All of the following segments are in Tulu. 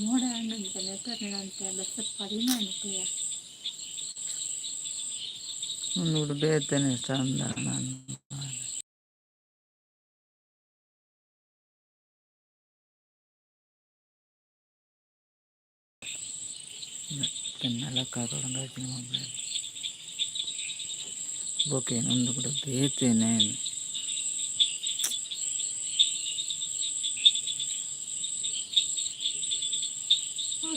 ಮೋಡ ಆಂಡ್ ನೆಟ್ವರ್ಕ್ ಅಂತೆ ಬಸ್ ಪದಿನ ಅಂತೆ. ಒಂದು ಬೇತನೆ ಚಂದ ನಾನು. ನೆಲಕ್ಕಾಗೋಣ ಮೊಬೈಲ್. ಓಕೆ, ನಂದು ಕೂಡ ಬೇತೇನೆ.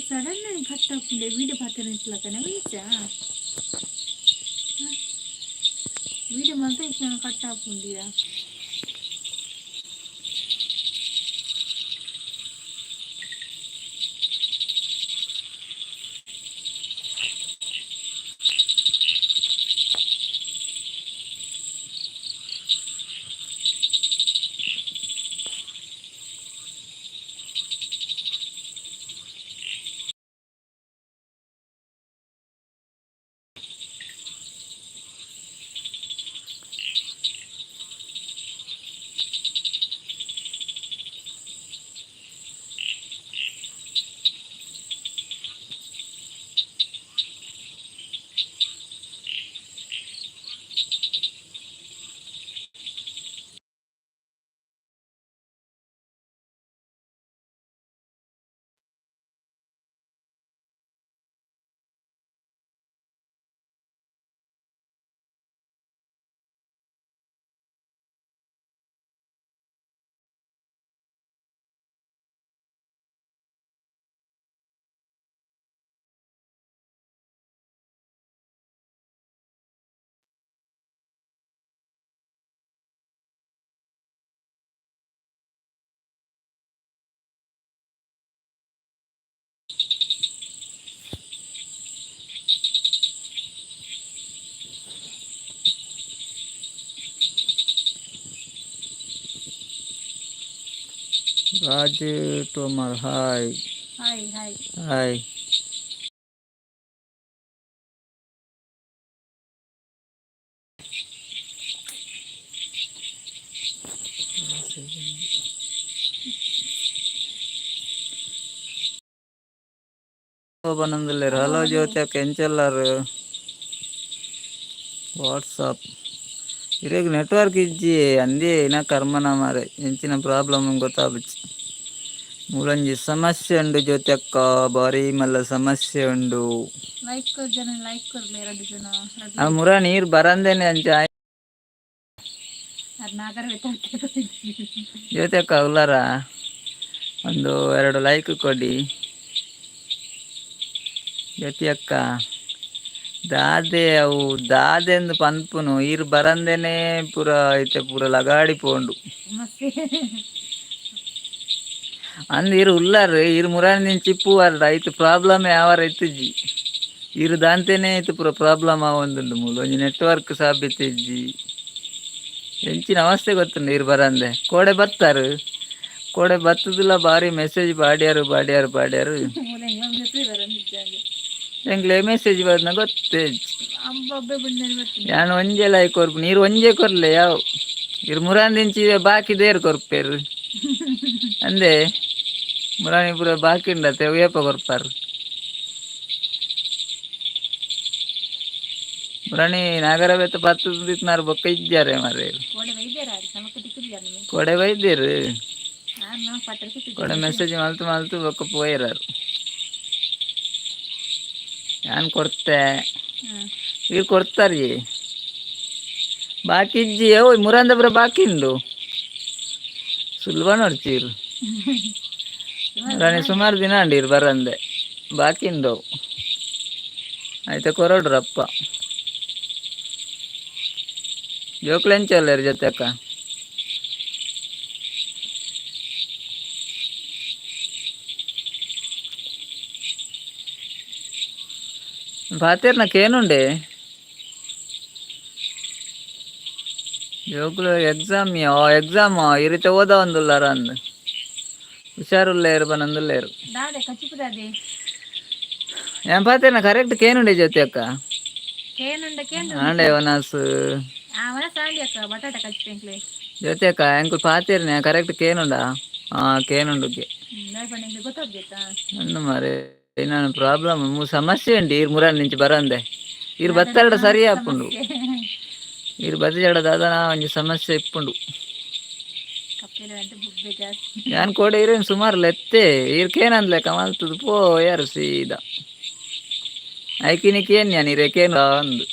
ಸಡನ್ ಕಟ್ ಆಪುಂಡೆ. ವೀಡಿಯೋ ಪಾತೆರ ಇತ್ತಲಕನೆ ಒಂಚ ವೀಡಿಯೋ ಮಲ್ತ ಕಟ್ ಆಪುಂಡಿಯ. Raju Tomar, hi. Hi hi. Hi. ಬನ್ನೊಂದುಲ್ಲೆರ್. Hello. Hello. Hello. ಜ್ಯೋತಿ ಅಕ್ಕ, ಎಂಚಲ್ಲಾರು? ವಾಟ್ಸಪ್ ಇರೆಗ್ ನೆಟ್ವರ್ಕ್ ಇಜ್ಜಿ ಅಂದೇ ಇನ ಕರ್ಮನ ಮಾರೆ. ಎಂಚಿನ ಪ್ರಾಬ್ಲಮ್ ಗೊತ್ತಾಪುಜಿ. ಮೂಲೊಂಜಿ ಸಮಸ್ಯೆ ಉಂಡು ಜ್ಯೋತಿ ಅಕ್ಕ, ಬಾರಿ ಮಲ್ಲ ಸಮಸ್ಯೆ ಉಂಡು. ಲೈಕ್ ಜನ ಲೈಕ್ ಕೊರ್ಲೆ, ರಡ್ಡ್ ಜನ ರಡ್ಡ್. ಆ ಮುರ ನೀರು ಬರಂದೇನೆ ಅಂಚ. ಅರ್ ನಾಗರ. ಜ್ಯೋತಿ ಅಕ್ಕ ಉಲ್ಲಾರ? ಒಂದು ಎರಡು ಲೈಕ್ ಕೊಡಿ ಜ್ಯೋತಿ ಅಕ್ಕ. ದಾದೆ ಅವು ದಾದೆಂದು ಪನ್ಪುನು, ಈರ್ ಬರಂದೇನೆ ಪೂರ ಐತೆ ಪೂರ ಲಗಾಡಿ ಪೋಂಡು. ಮಸ್ತ್. ಅಂದ್ ಈರ್ ಉಲ್ಲಾರ್, ಈರ್ ಮುರಾನಿ ಚಿಪ್ಪು ವಾರ ಐತು ಪ್ರಾಬ್ಲಮ್ ಯಾವಾರ ಇತ್ತಿಜಿ. ಈರ್ ದಾಂತೇನೆ ಐತು ಪೂರ ಪ್ರಾಬ್ಲಮ್ ಆವೊಂದುಂಡು. ಮೂಲು ಒಂಜಿ ನೆಟ್ವರ್ಕ್ ಸಾಧ್ಯತೆ ಇಜ್ಜಿ. ಎಂಚಿನ ಅವಸ್ಥೆ ಗೊತ್ತುಂಡು ಈರ್ ಬರಂದೆ. ಕೋಡೆ ಬತ್ತಾರು, ಕೋಡೆ ಬತ್ತದಿಲ್ಲ. ಬಾರಿ ಮೆಸೇಜ್ ಪಾಡ್ಯಾರು ಪಾಡ್ಯಾರು ಪಾಡ್ಯಾರು. ಮೂಲ ಮೆಸೇಜ್ ಬರಂದಿಜ್ಜಾಂಡ್. ಎಂಕ್ಲೆ ಮೆಸೇಜ್ ಬರ್ನ ಗೊತ್ತೇ ಇಜ್ಜಿ. ಅಂಬೊಬ್ಬೆ ಬುಂಡೆನೆ ಬರ್ತದೆ. ಯಾನ್ ಒಂಜೆ ಲೈಕ್ ಕೊರ್ಪು, ನೀರು ಒಂಜೆ ಕೊರ್ಲೆ ಯಾವು. ಇರ್ ಮುರಾಂದಿಂಚಿ ಬಾಕಿ ದೇರ್ ಕೊರ್ಪೇರು ಅಂದೆ. ಮುರಾನಿ ಪೂರ ಬಾಕಿ ಉಂಡತೆ, ಏಪ ಕೊರ್ಪಾರು? ಮುರಾಣಿ ನಾಗರ ಬೆತ್ತ ಪತ್ತು ದಿತ್ನಾರು ಬೊಕ್ಕ ಇಜ್ಜಾರೆ ಮಾರ್ರೆ. ಕೋಡೆ ಬೈದ್ಯಾರ ನಮಕ್ ತಿಕ್ಕುದಿಜಾರ. ಕೊಡೆ ಬೈದೇರು. ಆರ್ ಪತ್ರ. ಕೊಡೆ ಮೆಸೇಜ್ ಮಲ್ತು ಮಲ್ತು ಬೊಕ್ಕ ಪೋಯೆರಾರು. ಯಾನ್ ಕೊರ್ತೆ. ಈರ್ ಕೊರ್ತಾರಿ, ಬಾಕಿ ಇಜ್ಜಿ. ಓಯ್ ಮುರಾಂದ ಪೂರ ಬಾಕಿ ಉಂಡು. ಸುಲಭ ನೋಡ್ತೀರು. ಮುರಾನಿ ಸುಮಾರು ದಿನ ಅಂಡೀರ್ ಬರಂದೆ, ಬಾಕಿ ಉಂಡು ಅವು. ಆಯ್ತಾ, ಕೊರೊಡ್ರಪ್ಪ. ಜೋಕ್ಲು ಎಂಚ ಉಲ್ಲೆರ್ ಜೊತೆ ಅಕ್ಕ? ಪಾತೆರ್ನ ಕೇನುಂಡೆ. ಜೋಕುಲು ಎಕ್ಸಾಮ್ ಎಕ್ಸಾಮ್ ಈ ರೀತಿ ಓದ ಒಂದುಲ್ಲಾರ ಅಂದ್ ಹುಷಾರುಲ್ಲೇರು ಬನಂದುಲ್ಲೇರು. ದಾದೆ ಕಚಿಪುದಾದೆ? ಏನ್ ಪಾತೆರ್ನ ಕರೆಕ್ಟ್ ಕೇನುಂಡೆ ಜ್ಯೋತಿ ಅಕ್ಕ. ಕೇನುಂಡ ಕೇಂದ್ರ. ಆಂಡೆ ಒನಾಸ್. ಆ ವನಸ್ ಆಂಡಿ ಅಕ್ಕ, ಬಟಾಟೆ ಕಚ್ಚಿಪೆಂಕ್ಲೆ. ಜ್ಯೋತಿ ಅಕ್ಕ, ಎಂಕುಲು ಪಾತೆರ್ನೆ ಕರೆಕ್ಟ್ ಕೇನುಂಡಾ? ಹಾ, ಕೇನುಂಡುಗೆ. ಪಂಡ ಗೊತ್ತಾಗ್ಬೇಕಾ? ಅಂದು ಮಾರೆ, ನಾನು ಪ್ರಾಬ್ಲಮ್ ಸಮಸ್ಯೆ ಉಂಟು. ಈರ್ ಮುರಾನ್ ನಿಂಚಿ ಬರಂದೆ ಈರ್ ಬತ್ತಾರಡ ಸರಿ ಆಪುಂಡು. ಈರ್ ಬತ್ತಿಜಡ ದಾದನ ಒಂಜಿ ಸಮಸ್ಯೆ ಇಪ್ಪುಂಡು. ಕಪ್ಪೆಲ ಅಂತ ಬುಬ್ಬೆ ಜಾಸ್ತಿ. ಯಾನ್ ಕೋಡೆ ಇರೇನ್ ಸುಮಾರು ಲೆತ್ತೆ, ಈರ್ ಕೇನಂದ್ಲೆ ಕಮಲ್ತದ ಪೋ ಯಾರು ಸೀದಾ ಐಕಿನಿ ಕೇನ್ ಯಾನ್ ಇರೆ ಕೇನ್ ಅಂದು.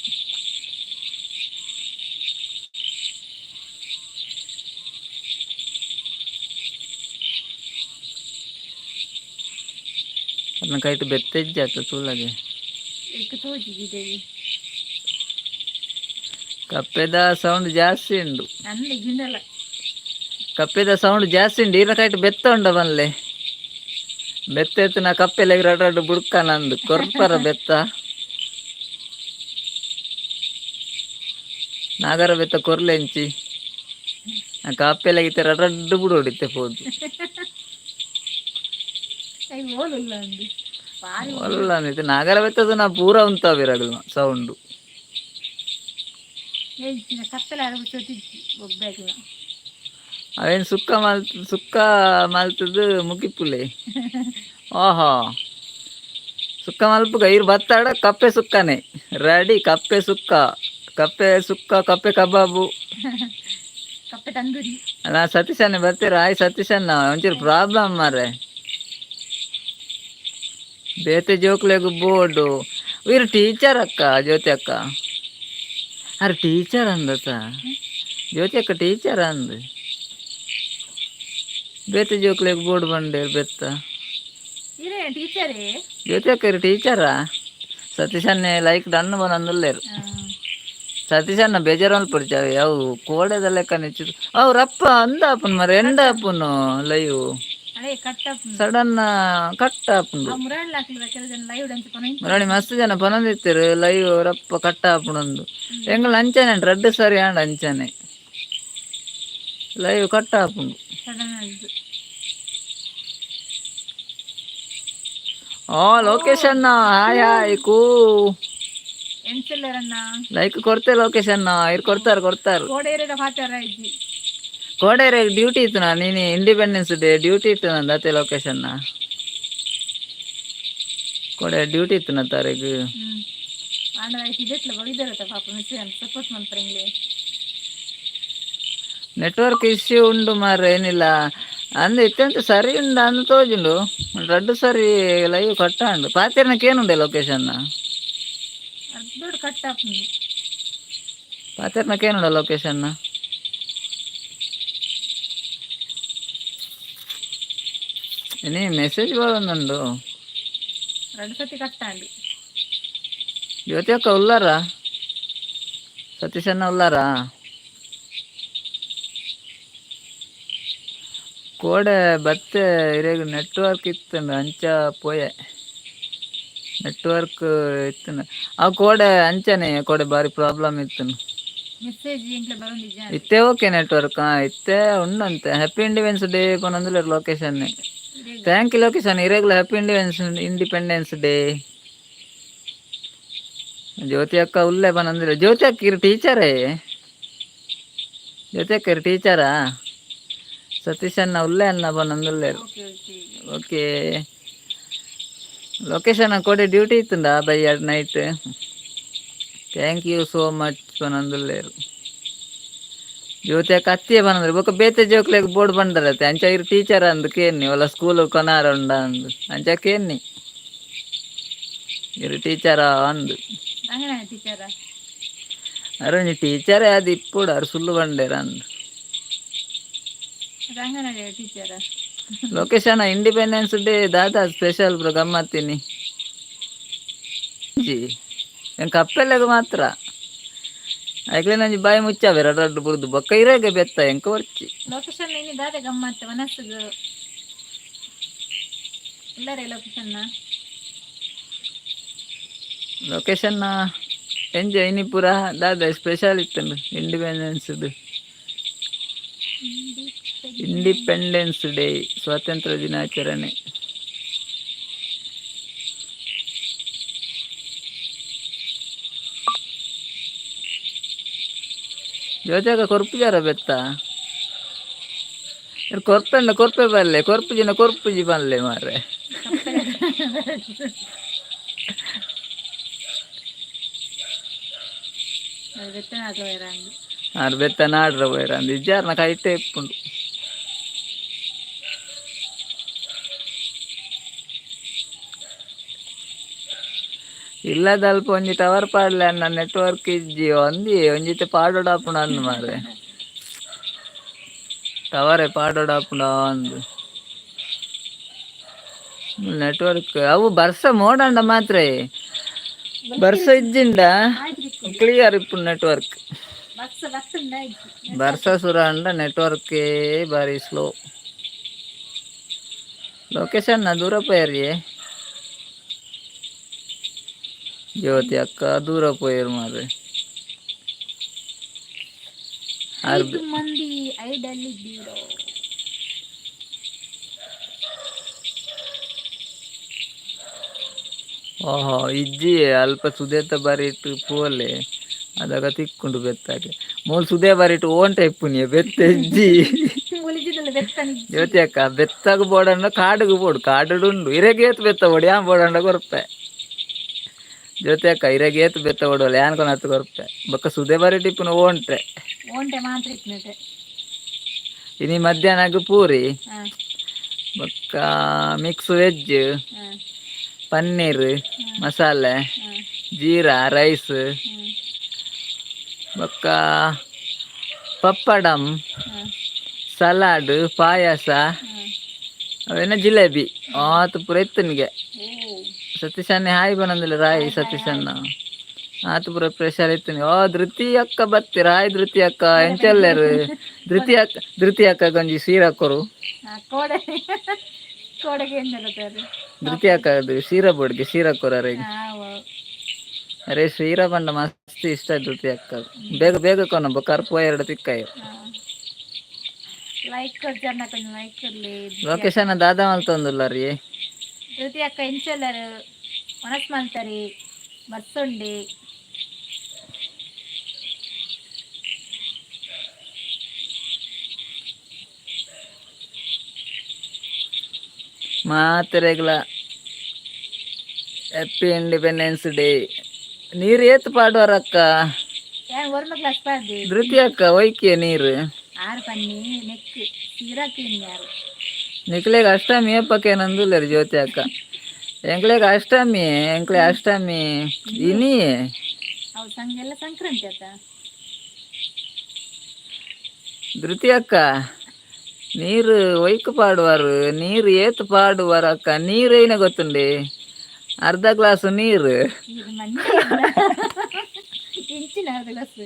ಅದನ್ನ ಕೈಟ್ ಬೆತ್ತೆಜ್ಜಿ ಆತ ತೂಲಗೆ. ಎಕ್ ತೋಜಿದ್ದೇವೆ. ಕಪ್ಪೆದ ಸೌಂಡ್ ಜಾಸ್ತಿ ಉಂಡು. ನನ್ನ ಗಿಂಡಲ. ಕಪ್ಪೆದ ಸೌಂಡ್ ಜಾಸ್ತಿ ಉಂಡು. ಈರ ಕೈಟ್ ಬೆತ್ತ ಉಂಡ ಬನ್ಲೆ. ಬೆತ್ತ ಎತ್ತು ನಾ ಕಪ್ಪೆಲೆಗ್ ರಡ್ ರಡ್ ಬುಡ್ಕ ನಂದು ಕೊರ್ಪರ ಬೆತ್ತ. ನಾಗರ ಬೆತ್ತ ಕೊರ್ಲೆಂಚಿ ನಾ ಕಪ್ಪೆಲೆಗ್ ಇತ್ತೆ ರಡ್ ರಡ್ಡು ಬುಡೋಡಿತ್ತೆ ಪೋದು. I ಓಲುಲ್ಲ ಅಂದು ಬಾರಿ. ಒಲ್ಲ ಇತ್ತೆ ನಾಗರ ಬೆತ್ತದ ನಾ ಪೂರ ಉಂತಾವಿರಗಲ್ನ ಸೌಂಡು. ಹೆಚ್ಚಿನ ಕತ್ತಲೆ ಆಗ ಚೋತಿಜ್ಜಿ ಬೊಬ್ಬೆಗ್ಲ. ಅವೇನು ಸುಕ್ಕ ಮಲ್ತ್ ಸುಕ್ಕ ಮಲ್ತದು ಮುಗಿಪುಲೆ. ಓಹೋ, ಸುಕ್ಕ ಮಲ್ಪುಗ ಇರು ಬತ್ತಾಡ ಕಪ್ಪೆ ಸುಕ್ಕನೆ ರೆಡಿ. ಕಪ್ಪೆ ಸುಕ್ಕ, ಕಪ್ಪೆ ಸುಕ್ಕ, ಕಪ್ಪೆ ಕಬಾಬು. ಕಪ್ಪೆ ತಂದೂರಿ. ಅಲ್ಲ, ಸತೀಶಣ್ಣ ಬರ್ತೀರ? ಆಯ್ ಸತೀಶಣ್ಣ, ಒಂಚೂರು ಪ್ರಾಬ್ಲಮ್ ಮಾರ್ರೆ. ಬೇತೆ ಜೋಕ್ಲೆಗ್ ಬೋರ್ಡು. ಇರು ಟೀಚರ್ ಅಕ್ಕ, ಜ್ಯೋತಿ ಅಕ್ಕ. ಅರೆ, ಟೀಚರ್ ಅಂದತ ಜ್ಯೋತಿ ಅಕ್ಕ? ಟೀಚರ್ ಅಂದ್ ಬೇತೆ ಜೋಕ್ಲೆಗ್ ಬೋರ್ಡ್ ಬಂಡೇರ್ ಬೆತ್ತ. ಇರೇ ಟೀಚರೇ? ಜ್ಯೋತಿ ಅಕ್ಕ, ಇರು ಟೀಚರಾ? ಸತೀಶನ್ನೇ ಲೈಕ್ ಡನ್ ಬನಂದುಲ್ಲೇರು. ಸತೀಶಣ್ಣ ಬೇಜಾರು ಮಲ್ಪೊಡ್ಚಿ. ಅವು ಕೋಡೆದ ಲೆಕ್ಕ ನೆಚ್ಚು ಅವು ರಪ್ಪ ಅಂದಾಪುನು ಮರೆ, ಎಂಡ ಆಪುನು ಲೈವ್. ಅದೇ ಕಟ್ ಆಪುಂಡು. ಸಡನ್ ಕಟ್ ಆಪುಂಡು. ಆ ಮುರಾಡ್ಲ ಹಾಕ್ಲಿಲ್ಲ, ಕೆಲವು ಜನ ಲೈವ್ ಡಾನ್ಸ್ ಪನ. ಮುರಾಣಿ ಮಸ್ತ್ ಜನ ಪನೊಂದಿತ್ತೆರ್, ಲೈವ್ ರಪ್ಪ ಕಟ್ ಆಪುಂಡೊಂದು. ಎಂಕಲ್ನ ಅಂಚನೆ ರಡ್ಡ್ ಸರಿ ಆಂಡ್ ಅಂಚನೆ, ಲೈವ್ ಕಟ್ ಆಪುಂಡು. ಸಡನ್ ಆಗಿ. ಓ ಲೋಕೇಶ್ ಅಣ್ಣ, ಹಾಯ್ ಹಾಯ್ ಕೂ. ಎಂಚೆಲ್ಲರಣ್ಣ? ಲೈಕ್ ಕೊಡ್ತೆ ಲೋಕೇಶ್ ಅಣ್ಣ. ಇರ್ ಕೊಡ್ತಾರ ಕೊಡ್ತಾರ. ಕೋಡೆ ಇರೋದ ಪಾತಾರ ಇಜ್ಜಿ. ಕೋಡೆ ಡ್ಯೂಟಿ ಇತ್ತು ನಾ ನೀನು ಇಂಡಿಪೆಂಡೆನ್ಸ್ ಡೇ ಡ್ಯೂಟಿ ಇತ್ತು ನಂದು ಅತ್ತೆ ಲೋಕೇಶ್ ಅಣ್ಣ. ಕೋಡೆ ಡ್ಯೂಟಿ ಇತ್ತು ನಾ ತಾರೆಗ್. ಆಂಡ ಇದೆಟ್ಲ ಬಗಿದಾರತ್ತ ಪಾಪ, ಮಿಸ್ ಸಪೋರ್ಟ್ ಮನ್ಪರಿಂಗ್ಲೆ. ನೆಟ್ವರ್ಕ್ ಇಶ್ಯೂ ಉಂಡು ಮಾರ್ರೆ, ಏನಿಲ್ಲ ಅಂದ್ ಇತ್ತೆಂತ ಸರಿ ಉಂಡು ಅಂದ್ ತೋಜುಂಡು. ರಡ್ಡು ಸರಿ ಲೈವ್ ಕಟ್ಟಾಂಡು. ಪಾತೆರ್ನಕ್ಕೆ ಏನುಂಡೆ ಲೊಕೇಶನ್? ಅರ್ಧೋಡು ಕಟ್ ಆಪುಂಡು. ಪಾತೆರ್ನಕ್ಕೆ ಏನುಂಡ ಲೊಕೇಶನ್? ಎನಿ ಮೆಸೇಜ್ ಬರೋದುಂಡು. ಎರಡು ಸತಿ ಕಟ್ ಆಂಡು. ಜ್ಯೋತಿ ಅಕ್ಕ ಉಲ್ಲಾರ? ಸತೀಶಣ್ಣ ಉಲ್ಲಾರಾ? ಕೋಡೆ ಬತ್ತೆ ಇರೆಗ್ ನೆಟ್ವರ್ಕ್ ಇತ್ತುಂಡು, ಅಂಚ ಪೋಯೆ. ನೆಟ್ವರ್ಕ್ ಇತ್ತುಂಡು ಆ ಕೋಡೆ ಅಂಚನೆ. ಕೋಡೆ ಬಾರಿ ಪ್ರಾಬ್ಲಮ್ ಇತ್ತುಂಡು. ಮೆಸೇಜ್ ಎಂಕ್ಲೆ ಬರೋಂದಿಜ್ಜ. ಇತ್ತೆ ಓಕೆ ನೆಟ್ವರ್ಕ್. ಹಾ, ಇತ್ತೆ ಉಂಡಂತೆ. ಹ್ಯಾಪಿ ಇಂಡಿಪೆಂಡೆನ್ಸ್ ಡೇ ಪನೊಂದುಲ್ಲೆರ್ ಲೊಕೇಶನ್. Thank you location. ಇರೆಗ್ಲ happy independence day. ಜ್ಯೋತಿ ಅಕ್ಕ ಉಲ್ಲೆ ಪನೊಂದುಲ್ಲೆ. ಜ್ಯೋತಿ ಅಕ್ಕ, ಇರ್ ಟೀಚರೇ? ಜ್ಯೋತಿ ಅಕ್ಕ, ಇರ್ ಟೀಚರಾ? ಸತೀಶ್ ಅಣ್ಣ ಉಲ್ಲೆ ಅಣ್ಣ ಪನೊಂದುಲ್ಲೆರ್. Okay okay. Okay location, ಕೋಡೆ ಡ್ಯೂಟಿ ಇತ್ತುಂಡ by at night. Thank you so much ಪನೊಂದುಲ್ಲೆರ್. ಜ್ಯೋತಿ ಅಕ್ಕ ಅತ್ತಿಯೇ ಪನೊಂದುಲ್ಲೆರ್. ಬೊಕ್ಕ ಬೇತೆ ಜೋಕ್ಲೆಗ್ ಬೋರ್ಡ್ ಬಂಡರತ್ತೆ. ಅಂಚ ಇರ್ ಟೀಚರ್ ಅಂದ್ ಕೇನ್ನಿ. ಒಲ್ಲ ಸ್ಕೂಲ್ ಕೊನಾರ ಉಂಡ ಅಂದ್ ಅಂಚ ಕೇನ್ನಿ. ಇರ್ ಟೀಚರಾ ಅಂದ್. ಅಂಗನ ಟೀಚರ? ಅರೆ, ಒಂಜಿ ಟೀಚರೇ ಅದು ಇಪ್ಪುಡು, ಅರ್ ಸುಳ್ಳು ಬಂಡೇರ ಅಂದ್. Anganwadi teacher? Location, independence day ದಾದಾ ಸ್ಪೆಷಲ್ ಬ್ರೋ ಗಮ್ಮತ್ತಿನಿ? ಜಿ ಎಂಕ್ ಕಪ್ಪೆಲೆಗ್ ಮಾತ್ರ. ಐಕ್ಲೆನ ಒಂಜಿ ಬಾಯಿ ಮುಚ್ಚಾವೆ ರಡ್ಡ್ ರಡ್ಡ್ ಬುಡ್ದು. ಬೊಕ್ಕ ಇರೆಗೆ ಬೆತ್ತ, ಎಂಕ್ ಒರ್ಚಿ. ಲೊಕೇಶನ್ ಇನಿ ದಾದೆ ಗಮ್ಮತ್ ಮನಸ್ಸುಗು? ಇಲ್ಲರೇ ಲೊಕೇಶನ್? ಲೊಕೇಶನ್, ಎಂಜ ಇನಿ ಪೂರ ದಾದ ಸ್ಪೆಷಲ್ ಇತ್ತುಂಡು ಇಂಡಿಪೆಂಡೆನ್ಸ್ ಇಂಡಿಪೆಂಡೆನ್ಸ್ ಡೇ, ಸ್ವಾತಂತ್ರ್ಯ ದಿನಾಚರಣೆ? ಜ್ಯೋತಿಯಕ್ಕ ಕೊರ್ಪುಜಾರ ಬೆತ್ತ? ಕೊರ್ಪೆಂಡ ಕೊರ್ಪೆ ಬಲ್ಲೆ, ಕೊರ್ಪುಜಿನ ಕೊರ್ಪುಜಿ ಬಲ್ಲೆ ಮಾರ್ರೆ. ಆರ್ ಬೆತ್ತ ನಾಡ್ರ ಪೋಯೆರ್ ಅಂದ್ ಇಜ್ಜಾರ್ನ ಕೈಟೆ ಇಪ್ಪುಂಡು. ಇಲ್ಲದಲ್ಪ ಒಂಜಿ ಟವರ್ ಪಾಡ್ಲೆ ಅಣ್ಣ, ನೆಟ್ವರ್ಕ್ ಇಜ್ಜಿ ಒಂಜಿ ಒಂಜಿತೆ ಪಾಡೊಡಾಪುಂಡು ಅಂದ್ ಮಾರ್ರೆ. ಟವರೇ ಪಾಡೊಡಾಪುಂಡು ಅಂದ್ ನೆಟ್ವರ್ಕ್. ಅವು ಬರ್ಸ ಮೋಡಂಡ ಮಾತ್ರ, ಬರ್ಸ ಇಜ್ಜಿಂಡ ಕ್ಲಿಯರ್ ಇಪ್ಪುಂಡು ನೆಟ್ವರ್ಕ್. ಬರ್ಸ ಸುರ ಅಂಡ ನೆಟ್ವರ್ಕೇ ಬಾರಿ ಸ್ಲೋ. ಲೊಕೇಶನ್ ದೂರ ಪೋಯರ್ಯೆ ಜ್ಯೋತಿ ಅಕ್ಕ, ದೂರ ಪೋಯೆರ್ ಮಾರ್ರೆ. ಐದು ಮಂದಿ ಐಡಲ್ಲಿ ಇದ್ದೀರೋ? ಓಹೋ, ಇಜ್ಜಿ, ಅಲ್ಪ ಸುದೇತ ಬರಿಟ್ ಪೋಲೆ, ಅದಗ ತಿಕ್ಕುಂಡು ಬೆತ್ತಾಗೆ. ಮೂಲು ಸುದೆ ಬರಿಟ್ ಓಂಟ ಇಪ್ಪುನಿಯ, ಬೆತ್ತ ಇಜ್ಜಿ. ಜ್ಯೋತಿ ಅಕ್ಕ, ಬೆತ್ತಾಗ ಬೋಡಂಡ ಕಾಡುಗು ಬೋಡು, ಕಾಡುಡು ಉಂಡು. ಇರೆಗ್ ಏತ್ ಬೆತ್ತ ಬೋಡು, ಯಾನ್ ಬೋಡಂಡ ಕೊರ್ಪೆ. ಜ್ಯೋತಿ ಅಕ್ಕ, ಇರೆಗ್ ಏತ್ ಬೆತ್ತ ಬೋಡಲ್ಲ, ಯಾನ್ ಕೊನತ್ ಕೊರ್ಪೆ. ಬೊಕ್ಕ ಸುದೆ ಬರಿಟ್ ಇಪ್ಪುನ ಓಂಟೆ. ಓಂಟೆ ಮಾತ್ರ ಇಪ್ಪುನಟೆ. ಇನಿ ಮಧ್ಯಾಹ್ನಗ್ ಪೂರಿ, ಬೊಕ್ಕ ಮಿಕ್ಸ್ ವೆಜ್, ಪನ್ನೀರ್ ಮಸಾಲೆ, ಜೀರಾ ರೈಸ್, ಬೊಕ್ಕ ಪಪ್ಪಡಂ, ಸಲಾಡ್, ಪಾಯಸ, ಅವೇನ ಜಿಲೇಬಿ, ಆತು ಪೂರ ಇತ್ತನಿಗೆ. ಸತೀಶನ್ನೇ ಹಾಯ್ ಬನಂದಿಲ್ಲ. ರಾಯ್ ಸತೀಶನ್ನ ಆತು ಪೂರ ಪ್ರೆಷರ್ ಇತ್ತನಿ. ಓ ಧೃತಿ ಅಕ್ಕ ಬತ್ತೀರ, ಹಾಯ್ ಧೃತಿ ಅಕ್ಕ, ಎಂಚಲ್ಲೇರು ಧೃತಿ ಅಕ್ಕ? ಧೃತಿ ಅಕ್ಕ ಒಂಜಿ ಸೀರಾ ಕೊರು. ಕೋಡೆ ಕೋಡೆಗೆ ಏನ್ ಜರುತ್ತಾರೆ? ಧೃತಿ ಅಕ್ಕ ಸೀರಾ ಬೋಡ್ಗೆ, ಸೀರಾ ಕೊರ. ಅರೆ, ಸೀರಾ ಪಂಡ ಮಸ್ತ್ ಇಷ್ಟ ಧೃತಿ ಅಕ್ಕ. ಬೇಗ ಬೇಗ ಕೊನ, ಕರ್ಪು ಎರಡು ತಿಕ್ಕಾಯ. ಲೈಕ್ ಕೊರ್ಜಾರ್ನ ಕೊಂಚ ಲೈಕ್ ಕೊರ್ಲಿ. ಲೊಕೇಶನ್ ದಾದಾ ಮಲ್ತೊಂದುಲ್ಲ ರೀ? ಧೃತಿ ಅಕ್ಕ ಎಂಚೆಲ್ಲರು? ಮನಸ್ ಮಲ್ತರಿ ಬಸ್ಸುಂಡಿ. ಮಾತೆರೆಗ್ಲ ಹ್ಯಾಪಿ ಇಂಡಿಪೆಂಡೆನ್ಸ್ ಡೇ. ನೀರು ಏತ್ ಪಾಡುವರಕ್ಕ? ಯಾನ್ ಒರ್ಮ ಕ್ಲಾಸ್ ಪಾಡ್ದಿ. ಧೃತಿ ಅಕ್ಕ, ಒಯ್ಕಿಯ ನೀರು? ಆರು ಪನ್ನಿ ನೆಕ್ ಸೀರಾ ಯಾರು. ನಿಕ್ಲೆಗ್ ಅಷ್ಟಮಿ ಏಪಕ್ಕೇನಂದುಲ್ಲೆರ್ ಜ್ಯೋತಿ ಅಕ್ಕ. ಎಂಕ್ಲೆಗ್ ಅಷ್ಟಮಿ, ಎಂಕ್ಲೆ ಅಷ್ಟಮಿ ಇನಿ. ಅವು ಸಂಘ ಎಲ್ಲ ಸಂಕ್ರಾಂತಿ ಆತ. ಧೃತಿ ಅಕ್ಕ, ನೀರು ಒಯ್ಕ್ ಪಾಡುವರು? ನೀರು ಏತ್ ಪಾಡುವರ ಅಕ್ಕ? ನೀರು ಏನ ಗೊತ್ತುಂಡೆ? ಅರ್ಧ ಗ್ಲಾಸ್ ನೀರು. ಇದು ಮಂದಿ ಇಂಚಿನ ಅರ್ಧ ಗ್ಲಾಸ್,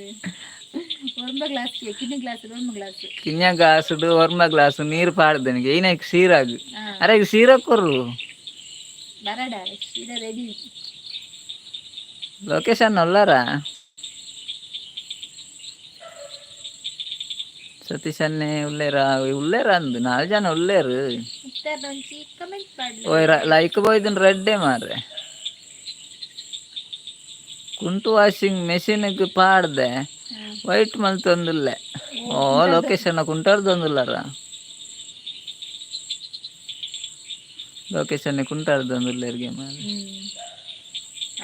ಒರ್ಂಬ ಗ್ಲಾಸ್, ಕಿನ್ನಿ ಗ್ಲಾಸ್, ಒರ್ಂಬ ಗ್ಲಾಸ್. ಕಿನ್ಯ ಗ್ಲಾಸುಡು ಒರ್ಂಬ ಗ್ಲಾಸ್ ನೀರು ಪಾಡ್ದನಿಗೆ ಏನಾಯ್ತು ಸೀರಾಗ್. ಅರೆ, ಸೀರಾ ಕೊರ್ರು. ಬರಡ ಸೀರಾ ರೆಡಿ. ಲೊಕೇಶನ್ ಉಲ್ಲಾರ? ಸತೀಶ್ ಅನ್ನೆ ಉಲ್ಲೇರ? ಉಲ್ಲೇರ ಅಂದು ನಾಲ್ ಜನ ಉಲ್ಲೇರು. ಒಂಚಿ ಕಮೆಂಟ್ ಪಾಡ್ಲೆ. ಓಯ್, ಲೈಕ್ ಬೋಯ್ದನ್ ರೆಡ್ಡೆ ಮಾರ್ರೆ. ಕುಂಟು ವಾಷಿಂಗ್ ಮೆಷಿನ್ಗೆ ಪಾಡ್ದೆ, ವೈಟ್ ಮಲ್ತೊಂದುಲ್ಲೆ. ಓ ಲೊಕೇಶನ್ ಕುಂಟಾರ್ದೊಂದುಲ್ಲಾರ? ಲೊಕೇಶನ್ ಕುಂಟಾರ್ದೊಂದುಲ್ಲೆರ್ಗೆ ಮಾರ್ರೆ.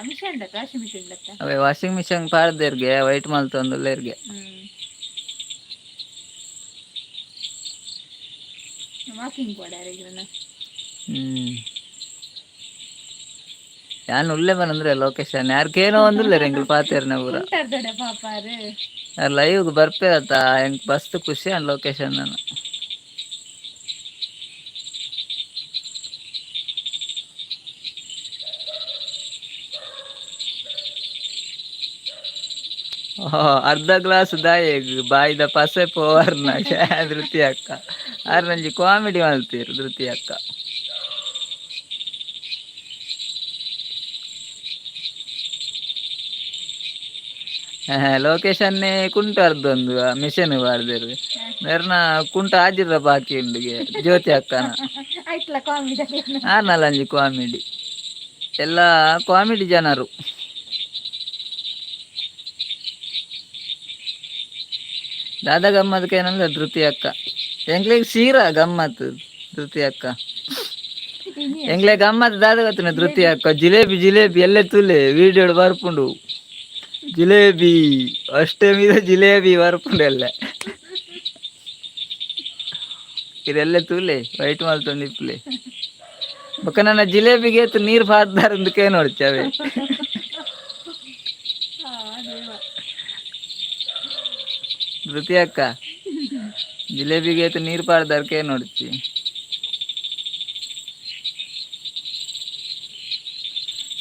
Machine washing machine. ಅವೇ ವಾಷಿಂಗ್ ಮಿಷನ್ ಪಾಡ್ದೆರ್ಗೆ, ವೈಟ್ ಮಲ್ತೊಂದುಲ್ಲೆರ್ಗೆ. ವಾಕಿಂಗ್ ಪೋಡಾರ. ಯಾನ್ ಉಲ್ಲೆ ಬರಂದ್ರೆ ಲೊಕೇಶನ್ ಯಾರ್ಕೇನೋ ಒಂದುಲ್ಲೆರ್ ಎಂಕ್ಲು ಪಾತೆರ್ನ ಪೂರ. ಕುಂಟಾರ್ದಡೆ ಪಾಪಾರು. ಲೈವ್ ಬರ್ಪೇರತ್ತ, ಎಂಕ್ ಮಸ್ತ್ ಖುಷಿ ಆಂಡ್ ಲೊಕೇಶನ್. ಅರ್ಧ ಗ್ಲಾಸ್ ದಾಯೆಗ್ ಬಾಯಿದ ಪಸೆ ಪೋವರ್ನ ಧೃತಿ ಅಕ್ಕ. ಆರ್ ನಂಜಿ ಕಾಮಿಡಿ ಮಲ್ತೀರ್ ಧೃತಿ ಅಕ್ಕ. ಲೊಕೇಶನ್ ಕುಂಟರ್ದೊಂದು ಮಿಷನ್ ಪಾಡ್ದೆರ್. ಮೇರ್ನ ಕುಂಟ ಆಜಿರ ಬಾಕಿ ಉಂಡುಗೆ ಜ್ಯೋತಿ ಅಕ್ಕನ. ಆಯ್ತಲ್ಲ ಕಾಮಿಡಿ. ಆರ್ನಲಂಜಿ ಕಾಮಿಡಿ, ಎಲ್ಲ ಕಾಮಿಡಿ ಜನರು. ದಾದಾ ಗಮ್ಮದಕ್ಕೆ ಏನಂದ್ರೆ ಧೃತಿ ಅಕ್ಕ. ಎಂಕ್ಲೆಗ್ ಸೀರಾ ಗಮ್ಮತ್ ಧೃತಿ ಅಕ್ಕ. ಎಂಕ್ಲೆ ಗಮ್ಮತ್ ದಾದ ಗೊತ್ತಿನ ಧೃತಿ ಅಕ್ಕ? ಜಿಲೇಬಿ, ಜಿಲೇಬಿ ಎಲ್ಲೆ ತುಲೆ ವಿಡಿಯೋಡ್ ಬರ್ಪುಂಡು. ಜಿಲೇಬಿ ಅಷ್ಟಮಿದ ಜಿಲೇಬಿ ಬರ್ಪುಂಡು ಎಲ್ಲ. ಇದೆಲ್ಲ ತೂಲೆ, ವೈಟ್ ಮಲ್ತೊಂದು ಇಪ್ಪುಲೆ. ಬೊಕ್ಕ ನನ್ನ ಜಿಲೇಬಿಗೆ ಏತ್ ನೀರು ಪಾಡ್ದಾರ ಅಂದ್ ನೋಡ್ಚವೆ. ಆ ದೇವ. ಧೃತಿ ಅಕ್ಕ, ಜಿಲೇಬಿಗೆ ಏತ್ ನೀರು ಪಾಡ್ದಾರ ಕೇ ನೋಡ್ಚಿ.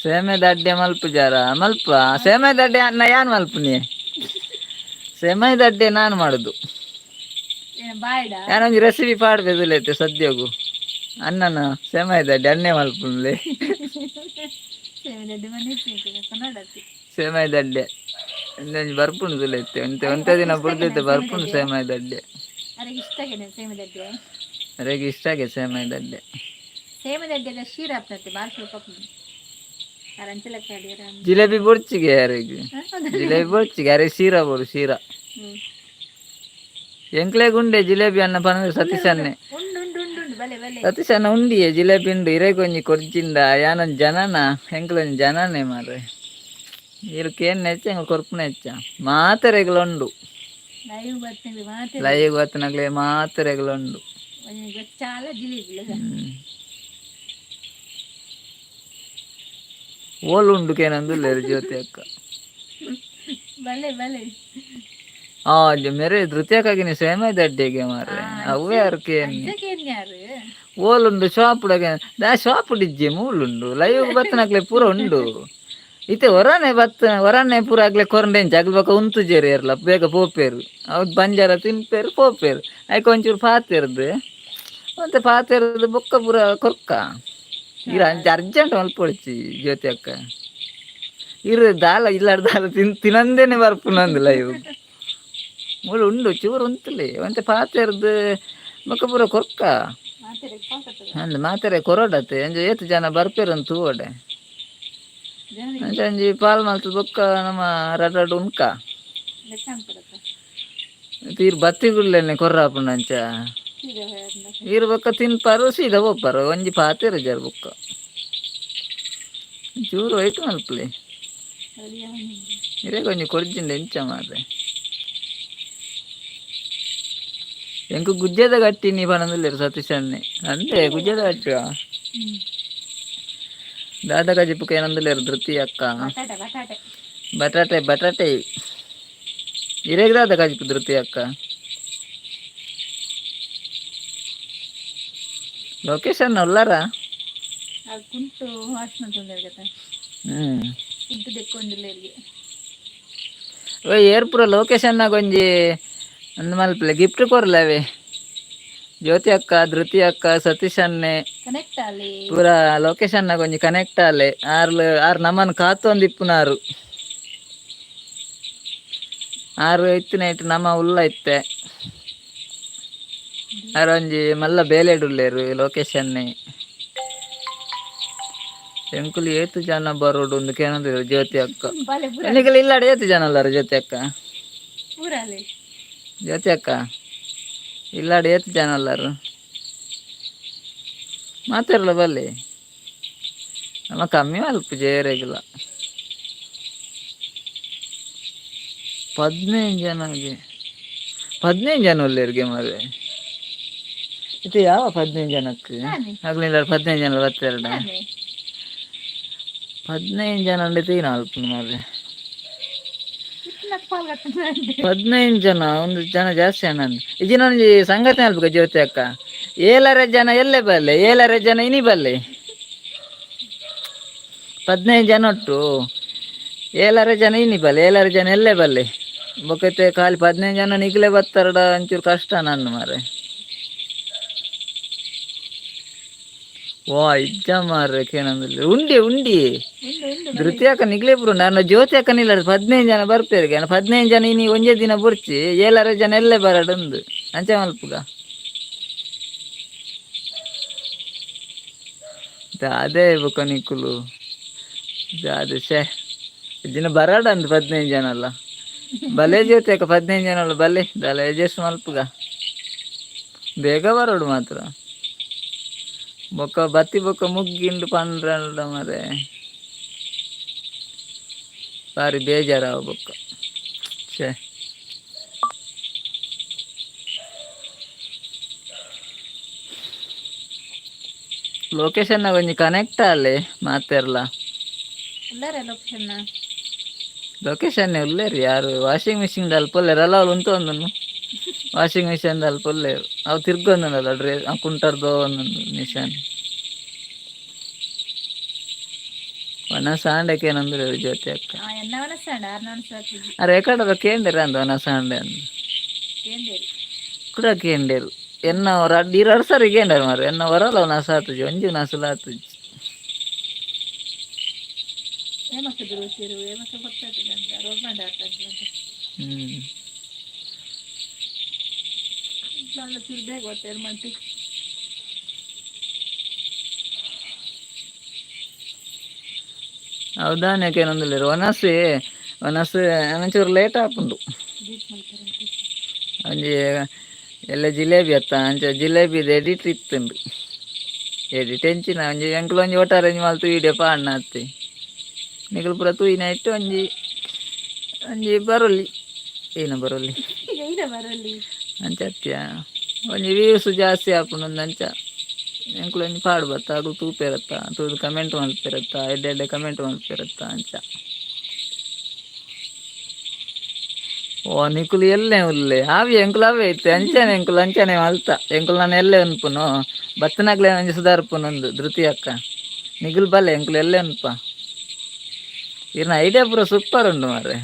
ಸೇಮೆ ದಡ್ಡೆ ಮಲ್ಪ ಜಾರ ಮಲ್ಪ. ಸೇಮೆ ದಡ್ಡೆ ಅನ್ನ ಯಾನ್ ಮಲ್ಪುನಿ? ಸೇಮೆ ದಡ್ಡೆ ನಾನು ಮಾಡುದು. ಏನ ಬಾಯ್ಡ? ಯಾನೊಂಜಿ ರೆಸಿಪಿ ಪಾಡ್ಬೇದುಲೈತೆ ಸದ್ಯೋಗು. ಅನ್ನನ ಸೇಮೆ ದಡ್ಡೆ ಅನ್ನೆ ಮಲ್ಪುನ್ಲೆ. ಸೇಮೆ ದಡ್ಡೆ ಮನೆ ಕನ್ನಡತಿ. ಸೇಮೆ ದಡ್ಡೆ ಒಂದೊಂಜಿ ಬರ್ಪುಂಡು ತುಲೈತೆ. ಒಂತೆ ಒಂತೆ ದಿನ ಬುಡ್ದೈತೆ, ಬರ್ಪುಂಡು ಸೇಮೆ ದಡ್ಡೆ. ಅರೆಗೆ ಇಷ್ಟ ಆಗಿದೆ ಸೇಮೆ ದಡ್ಡೆ. ಅರೆಗೆ ಇಷ್ಟ ಆಗಿದೆ ಸೇಮೆ ದಡ್ಡೆ. ಸೇಮೆ ದಡ್ಡೆ ಶೀರ ಆಪ್ನತ್ತೆ, ಬಾಳ ಸ್ವಲ್ಪ ಅರಂಚಲ ಕಾಡಿಯರ. ಜಿಲೇಬಿ ಬೊಡ್ಚಿಗೆ ಯಾರಿಗೆ? ಜಿಲೇಬಿ ಬೊಡ್ಚಿಗೆ ಅರೆ, ಶೀರಾ ಬೋಡು, ಶೀರಾ. ಎಂಕ್ಲೆ ಗುಂಡೆ ಜಿಲೇಬಿ ಅನ್ನ ಪನಂದ್ರೆ ಸತೀಶ್ ಅನ್ನೆ. ಉಂಡು ಉಂಡು ಉಂಡು ಉಂಡು, ಬಲೆ ಬಲೆ. ಸತೀಶ್ ಅನ್ನ ಉಂಡಿಯೇ ಜಿಲೇಬಿ ಉಂಡು. ಇರೆಗ್ ಒಂಜಿ ಕೊರ್ಜಿಂದ ಯಾನೊಂಜಿ ಜನನ, ಎಂಕ್ಲೊಂಜಿ ಜನನೇ ಮಾರ್ರೆ. ಇರು ಕೇನ್ ಹೆಚ್ಚ, ಎಂಕ್ಲು ಕೊರ್ಪುನ ಹೆಚ್ಚ. ಮಾತೆರೆಗ್ಲ ಉಂಡು. ಲೈವ್ ಬರ್ತೇನೆ ಮಾತೆ. ಲೈವ್ ಬತ್ತನಗ್ಲೆ ಮಾತೆರೆಗ್ಲ ಉಂಡು. ಒಂಜಿ ಚಾಲ ಜಿಲೇಬಿ. ಓಲು ಉಂಡು ಕೇನಂದುಲ್ಲೆರ್ ಜ್ಯೋತಿ ಅಕ್ಕ. ಬಲೆ ಬಲೆ. ಆ ಮೇರೆ ಧೃತಿಯಕ್ಕಾಗಿನ ಸೇಮೆ ದಡ್ಡೆಗೆ ಮಾರ್ರೆ, ಅವೇ ಅರ್ಕೆ. ಯಾರು? ಓಲುಂಡು ಶಾಪ್ ದಾ? ಶಾಪ್ ಡಿಜ್ಜೆ ಮೂಲುಂಡು. ಲೈವ್ ಬತ್ತನಕ್ಲೆ ಪೂರ ಉಂಡು. ಇತ್ತೆ ಹೊರನೆ ಬತ್ತ, ಹೊರನೆ ಪೂರ ಆಗ್ಲೆ ಕೊರಂಡೆಂಚ ಅಗ್ಲ ಬೊಕ ಉಂತುಜೆರ್ ಏರ್ಲ. ಬೇಗ ಪೋಪೇರು ಅವ್, ಬಂಜಾರ ತಿನ್ಪೇರು, ಪೋಪೇರು. ಐಕ್ ಒಂಚೂರು ಪಾತೆರ್ದು, ಒಂತೆ ಪಾತೆರ್ದು ಬೊಕ್ಕ ಪೂರ ಕೊರ್ಕ. ಇರ ಅಂಚ ಅರ್ಜೆಂಟ್ ಮಲ್ಪೊಡ್ಚಿ ಜ್ಯೋತಿ ಅಕ್ಕ. ಇರು ದಾಲ ಇಲ್ಲಾಡ್ ದಾಲ ತಿನ್ ತಿನಂದೇನೆ ಬರ್ಪುನಂದು ಲೈವ್. ಮೂಲು ಉಂಡು, ಚೂರು ಉಂತುಲೆ, ಒಂತೆ ಪಾತೆರ್ದು ಬೊಕ್ಕ ಪೂರ ಕೊರ್ಕ. ಅಂದ್ ಮಾತೆರೆ ಕೊರೊಡತ್ತೆ. ಅಂಚ ಏತ್ ಜನ ಬರ್ಪೇರು ತೂವಡೆ. ಅಂಚ ಒಂಜಿ ಪಾಲ್ ಮಲ್ತ್ ಬೊಕ್ಕ ನಮ್ಮ ರಡ್ಡ್ ರಡ್ಡ್ ಉನ್ಕ. ತೀರ್ ಬತ್ತಿಗುಲ್ಲೆನೆ ಕೊರ್ರಾಪುಂಡು ಅಂಚ. ಈರ್ ಬೊಕ್ಕ ತಿನ್ಪಾರು, ಸೀದಾ ಪೋಪಾರು. ಒಂಜಿ ಪಾತೆರ ಜರ್ ಬೊಕ್ಕ ಚೂರು ವೈಟ್ ಮಲ್ಪುಲೆ. ಇರೆಗ್ ಒಂಜಿ ಕೊರ್ಜಿಂಡ ಎಂಚ ಮಾರ್ರೆ? ಎಂಕ್ ಗುಜ್ಜೆದ ಗಟ್ಟಿ ನೀ ಪನೊಂದುಲ್ಲೆರ್ ಸತೀಶ್ ಅಣ್ಣೆ. ಅಂದೆ ಗುಜ್ಜೆದ ಗಟ್ಟಿಯ ದಾದ ಕಜಿಪು ಏನೊಂದುಲ್ಲೆರ್ ಧೃತಿ ಅಕ್ಕ. ಬಟಾಟೆ, ಬಟಾಟೆ. ಬಟಾಟೆ, ಬಟಾಟೆ. ಇರೆಗ್ ದಾದ ಕಜಿಪು ಧೃತಿ ಅಕ್ಕ? ಲೊಕೇಶನ್ ಉಲ್ಲಾರ? ಅದು ಕುಂಟು ವಾಶ್ ಮಾಡ್ಕೊಂಡಾರ ಗತ. ಕುಂಟು ದೆಕ್ಕೊಂಡಿಲ್ಲ. ಓಯ್, ಏರ್ ಪೂರ ಲೊಕೇಶನ್ ಒಂಜಿ ಅಂದ್ ಮಲ್ಪಲೆ, ಗಿಫ್ಟ್ ಕೊರ್ಲವೆ. ಜ್ಯೋತಿ ಅಕ್ಕ, ಧೃತಿ ಅಕ್ಕ, ಸತೀಶ್ ಅಣ್ಣೆ. ಕನೆಕ್ಟ್ ಅಲ್ಲಿ. ಪೂರ ಲೊಕೇಶನ್ ಒಂಜಿ ಕನೆಕ್ಟ್ ಆಲೆ. ಆರ್ಲು ಆರ್ ನಮ್ಮನ್ ಕಾತೊಂದು ಇಪ್ಪುನಾರು. ಆರು ಇತ್ತಿನೈಟ್ ನಮ್ಮ ಉಲ್ಲ ಇತ್ತೆ. ಆರ್ ಒಂಜಿ ಮಲ್ಲ ಬೇಲೆಡುಲ್ಲೇರು ಲೊಕೇಶನ್. ಎಂಕುಲು ಏತ್ ಜನ ಬರೋಡು ಒಂದು ಕೇನೊಂದಿರು ಜ್ಯೋತಿ ಅಕ್ಕ. ಬಲೆ ಪೂರ. ನಿಕಲ್ ಇಲ್ಲಾಡ ಏತ್ ಜನ ಉಲ್ಲಾರ ಜ್ಯೋತಿ ಅಕ್ಕ? ಪೂರ ಅಲ್ಲಿ. ಜ್ಯೋತಿ ಅಕ್ಕ, ಇಲ್ಲಾಡ ಏತ್ ಜನ ಉಲ್ಲಾರು? ಮಾತಾಡಲ್ಲ ಬಲ್ಲೆ. ನಮ್ಮ ಕಮ್ಮಿ ಮಲ್ಪ ಜೇರೆಗಿಲ್ಲ. 15 ಜನಗೆ, 15 ಜನ ಉಲ್ಲೇರಿಗೆ ಮಾರ್ರೆ. ಇದು ಯಾವ 15 ಜನಕ್ಕೆ? ನಾನೇ. ಆಗ್ಲಿಲ್ಲ, 15 ಜನ ಬತ್ತೆರಡ. ನಾನೇ. 15 ಜನ ಅಂದ್ರೆ ತೀನ ಅಲ್ಪ ಮಾರ್ರೆ. ಇತ್ತಿನ ಪಾಲ್ ಕಟ್ಟುತ್ತದೆ. 15 ಜನ, ಒಂದು ಜನ ಜಾಸ್ತಿ ಅಣ್ಣ. ಇಜಿನ ಒಂಜಿ ಸಂಗತಿ ಅಲ್ಪ ಜ್ಯೋತಿ ಅಕ್ಕ. ಏಳರೆ ಜನ ಎಲ್ಲೆ ಬಲ್ಲೆ, ಏಳರೆ ಜನ ಇನಿ ಬಲ್ಲೆ. 15 ಜನ ಒಟ್ಟು ಏಳರೆ ಜನ ಇನಿ ಬಲ್ಲೆ, ಏಳರೆ ಜನ ಎಲ್ಲೆ ಬಲ್ಲೆ. ಬೊಕತೆ ಖಾಲಿ 15 ಜನ ನಿಗ್ಲೆ ಬತ್ತಾರಡ ಒಂಚೂರು ಕಷ್ಟ ನನ್ನ ಮಾರೆ. ವಾ, ಇಜ್ಜ ಮಾರ್ರೆ, ಕೇನಂದಿಲ್ಲ. ಉಂಡಿ ಉಂಡಿ. ಉಂಡು ಉಂಡು. ಧೃತಿ ಅಕ್ಕ ನಿಗ್ಲೆ ಪುರು ನನ್ನ ಜ್ಯೋತಿ ಅಕ್ಕ ನಿಲ್ಲ. 15 ಜನ ಬರ್ಪೇರಿಗೆ, 15 ಜನ ಇನಿ ಒಂಜೇ ದಿನ ಬುರ್ಚಿ. ಏಳರೆ ಜನ ಎಲ್ಲೆ ಬರಡುಂದು ಅಂಚೆ ಮಲ್ಪುಗ. ಅದೇ ಬೊಕ ನಿಕ್ಕುಲು ಅದೇ ಶೇ ದಿನ ಬರಡ ಅಂದ್. 15 ಜನ ಅಲ್ಲ, ಬಲೆ ಜ್ಯೋತಿ ಅಕ್ಕ, 15 ಜನ ಅಲ್ಲ, ಬಲೆ ದಾಲ ಅಡ್ಜಸ್ಟ್ ಮಲ್ಪುಗ. ಬೇಗ ಬರೋಡು ಮಾತ್ರ. ಬೊಕ್ಕ ಬತ್ತಿ ಬೊಕ್ಕ ಮುಗ್ಗಿಂಡು ಪಂಡ್ರಂಡ ಮರೆ ಬಾರಿ ಬೇಜಾರಾವ ಬೊಕ್ಕ. ಛೇ, ಲೊಕೇಶನ್ ಒಂಜಿ ಕನೆಕ್ಟ್ ಆಲೆ ಮಾತೆರ್ಲ. ಉಲ್ಲಾರ ಲೊಕೇಶನ್? ಲೊಕೇಶನ್ ಉಲ್ಲೇರಿ ಯಾರು? ವಾಷಿಂಗ್ ಮಿಷಿನ್ ದಲ್ಪ ಉಲ್ಲೇರು ಅಲ್ಲ, ಅವ್ಲು ಉಂತೊಂದುನು. Washing machine ದಲ್ಪ ಉಲ್ಲೇರು. ಅವು ತಿರ್ಗೊಂದುಂಡಲ್ಲ ಡ್ರೆ ಕುಂಟರ್ದೋ ಒಂದೊಂದು ಮಿಷನ್. ವನಸ ಆಂಡಕ್ಕೆ ಏನಂದ್ರೆ ಜ್ಯೋತಿ ಅಕ್ಕ. ಎನ್ನ ವನಸಾಂಡ ಆರ್ನ ವನಸ. ಅರೆ, ಎಕಡದ ಕೇಂದ್ರ ಅಂದ ವನಸ ಆಂಡೆ ಅಂದ. ಕೇಂದೇರಿ. ಕುಡ ಕೇಂಡೇರು. ಎನ್ನ ರಡ್ಡ್ ಇರಡ್ ಸರಿ ಕೇಂಡರ್ ಮಾರ್ರೆ. ಎನ್ನ ವರಲ ವನಸ ಆತುಜಿ, ಒಂಜಿ ವನಸಲ ಆತುಜಿ. ಏಮಕ್ಕ ದುರುಸಿರು ಏಮಕ್ಕ ಗೊತ್ತಾಗ್ತದೆ ಅಂದ ರೋಡ್ ಆಗ್ತದೆ. ನನ್ನ ಚೂರು ಬೇಗ ಗೊತ್ತೇರು ಮಂತಿ. ಹೌದಾನೆ, ಕೇನೊಂದುಲ್ಲೆರ್ ವನಸೆ ವನಸ್ ಒಂಚೂರು ಲೇಟ್ ಆಪುಂಡು. ದೀಪ್ ಮಾಡ್ತಾರೆ. ಒಂಜಿ ಎಲ್ಲ ಜಿಲೇಬಿ ಅತ್ತ, ಅಂಚ ಜಿಲೇಬಿದ ಎಡಿಟ್ ಇತ್ತುಂಡು. ಎಡಿಟ್ ಎಂಚಿನ, ಒಂಜಿ ಎಂಕುಲು ಒಂಜಿ ಒಟ್ಟಾರೆ ಒಂಜಿ ಮಲ್ತು ವೀಡಿಯೋ ಪಾಡ್ನ ಅತ್ತೆ. ನಿಕುಲು ಪೂರ ತೂಯಿನ ಇಟ್ಟು ಒಂಜಿ ಒಂಜಿ ಬರೊಲಿ ಏನ ಬರೊಲಿ. ಐನ ಬರಲಿ. ಅಂಚ ಅತ್ಯ, ಒಂಜಿ ವ್ಯೂಸ್ ಜಾಸ್ತಿ ಆಪುಂಡು. ಅಂಚ ಎಂಕುಲು ಒಂಜಿ ಪಾಡ್ ಬತ್ತ, ಅಗುಲು ತೂಪೆರತ್ತ, ತೂದು ಕಮೆಂಟ್ ಮಲ್ಪೆರತ್ತ, ಎಡ್ಡೆ ಎಡ್ಡೆ ಕಮೆಂಟ್ ಮಲ್ಪೆರತ್ತ ಅಂಚ. ಓ, ನಿಕುಲು ಎಲ್ಲೆ ಉಲ್ಲೆ? ಆವಿ ಎಂಕುಲು ಅವೇ ಇತ್ತೆ. ಅಂಚನೆ ಎಂಕುಲು ಅಂಚನೆ ಮಲ್ತ. ಎಂಕುಲು ನಾನು ಎಲ್ಲೆ ಉನ್ಪುನು, ಬತ್ತನಾಗ್ಲೆ ಒಂಜಿ ಸುಧಾರ್ಪುನೊಂದು. ಧೃತಿ ಅಕ್ಕ, ನಿಗುಲು ಬಲ್ಲೆ, ಎಂಕುಲು ಎಲ್ಲೆ ಉನ್ಪ. ಇರ್ನ ಐಡಿಯಾ ಪೂರ ಸೂಪರ್ ಉಂಡು ಮಾರ್ರೆ.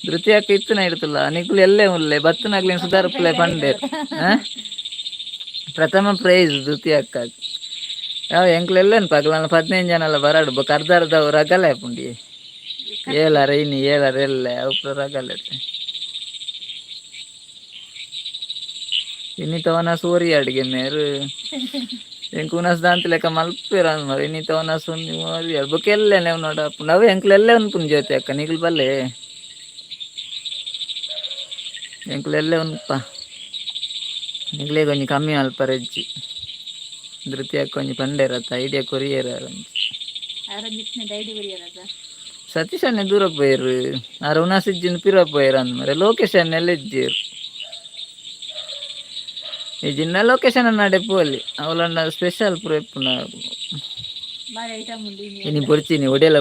ಧೃತಿ ಅಕ್ಕ ಇತ್ತಿನ ಇಡ್ತಲ್ಲ. ನಿಕುಲು ಎಲ್ಲೆ ಉಲ್ಲೆ, ಬತ್ತನಾಗ್ಲೆ ಸುಧಾರ್ಪುಲೆ ಪಂಡೇರ್. ಪ್ರಥಮ ಪ್ರೈಸ್ ಧೃತಿ ಅಕ್ಕ. ಯಾವ ಎಂಕುಲು ಎಲ್ಲೆ ಉನ್ಪ. ಅಗ್ಲ 15 ಜನ ಎಲ್ಲ ಬರಾಡು. ಬೊಕ ಅರ್ಧ ಅರ್ಧ ರಗಲೆ ಆಪುಂಡಿ. ಏಲಾರ ಇನಿ ಏಲಾರ ಎಲ್ಲೆ, ಅವು ಪೂರ ರಗಲೆ. ಇನಿ ತವನ ಸೂರಿ ಅಡಿಗೆ ಮೇರು. ಎಂಕ್ ಉನಸ್ ದಾಂತಿ ಲೆಕ್ಕ ಮಲ್ಪೆರ ಮರ. ಇನಿ ತವನ ಸುನ್ನಿ ಓರಿ ಬೊಕ ಎಲ್ಲೆ ನೋಡ. ಅವೆ ಎಂಕ್ಲು ಎಲ್ಲೆ ಉನ್ಪುನ್. ಜ್ಯೋತಿ ಅಕ್ಕ, ನಿಗುಲು ಬಲ್ಲೆ, ಎಂಕ್ಲು ಎಲ್ಲೆ ಉನ್ಪ. ನಿಗ್ಲೇಗ್ ಒಂಜಿ ಕಮ್ಮಿ ಮಲ್ಪರೆಜ್ಜಿ. ಧೃತಿ ಅಕ್ಕ ಒಂಜಿ ಪಂಡೇರತ್ತ, ಐಡಿಯಾ ಕೊರಿಯರ ಒಂಜಿ. ಆರಂಭಿಸಿನ ಡೈಲಿ ಬರಿಯರದ. ಸತೀಶ್ ಅಣ್ಣೆ ದೂರ ಪೋಯೆರ್. ಆರ್ ಉನಸಿಜ್ಜಿನ ಪಿರ ಪೋಯೆರ್ ಅಂದ್ ಮರೆ. ಲೊಕೇಶನ್ ಎಲ್ಲ ಇಜ್ಜೇರ್. ಈ ಜಿನ್ನ ಲೊಕೇಶನ್ ನಡೆ ಪೋಲಿ. ಅವಲಂಡ ಸ್ಪೆಷಲ್ ಪೂರ ಇಪ್ಪುನ. ಬಾರಿ ಐಟಮ್ ಉಂಡು ಇನಿ. ಇನಿ ಬೊರ್ಚಿನಿ ಒಡೆಲ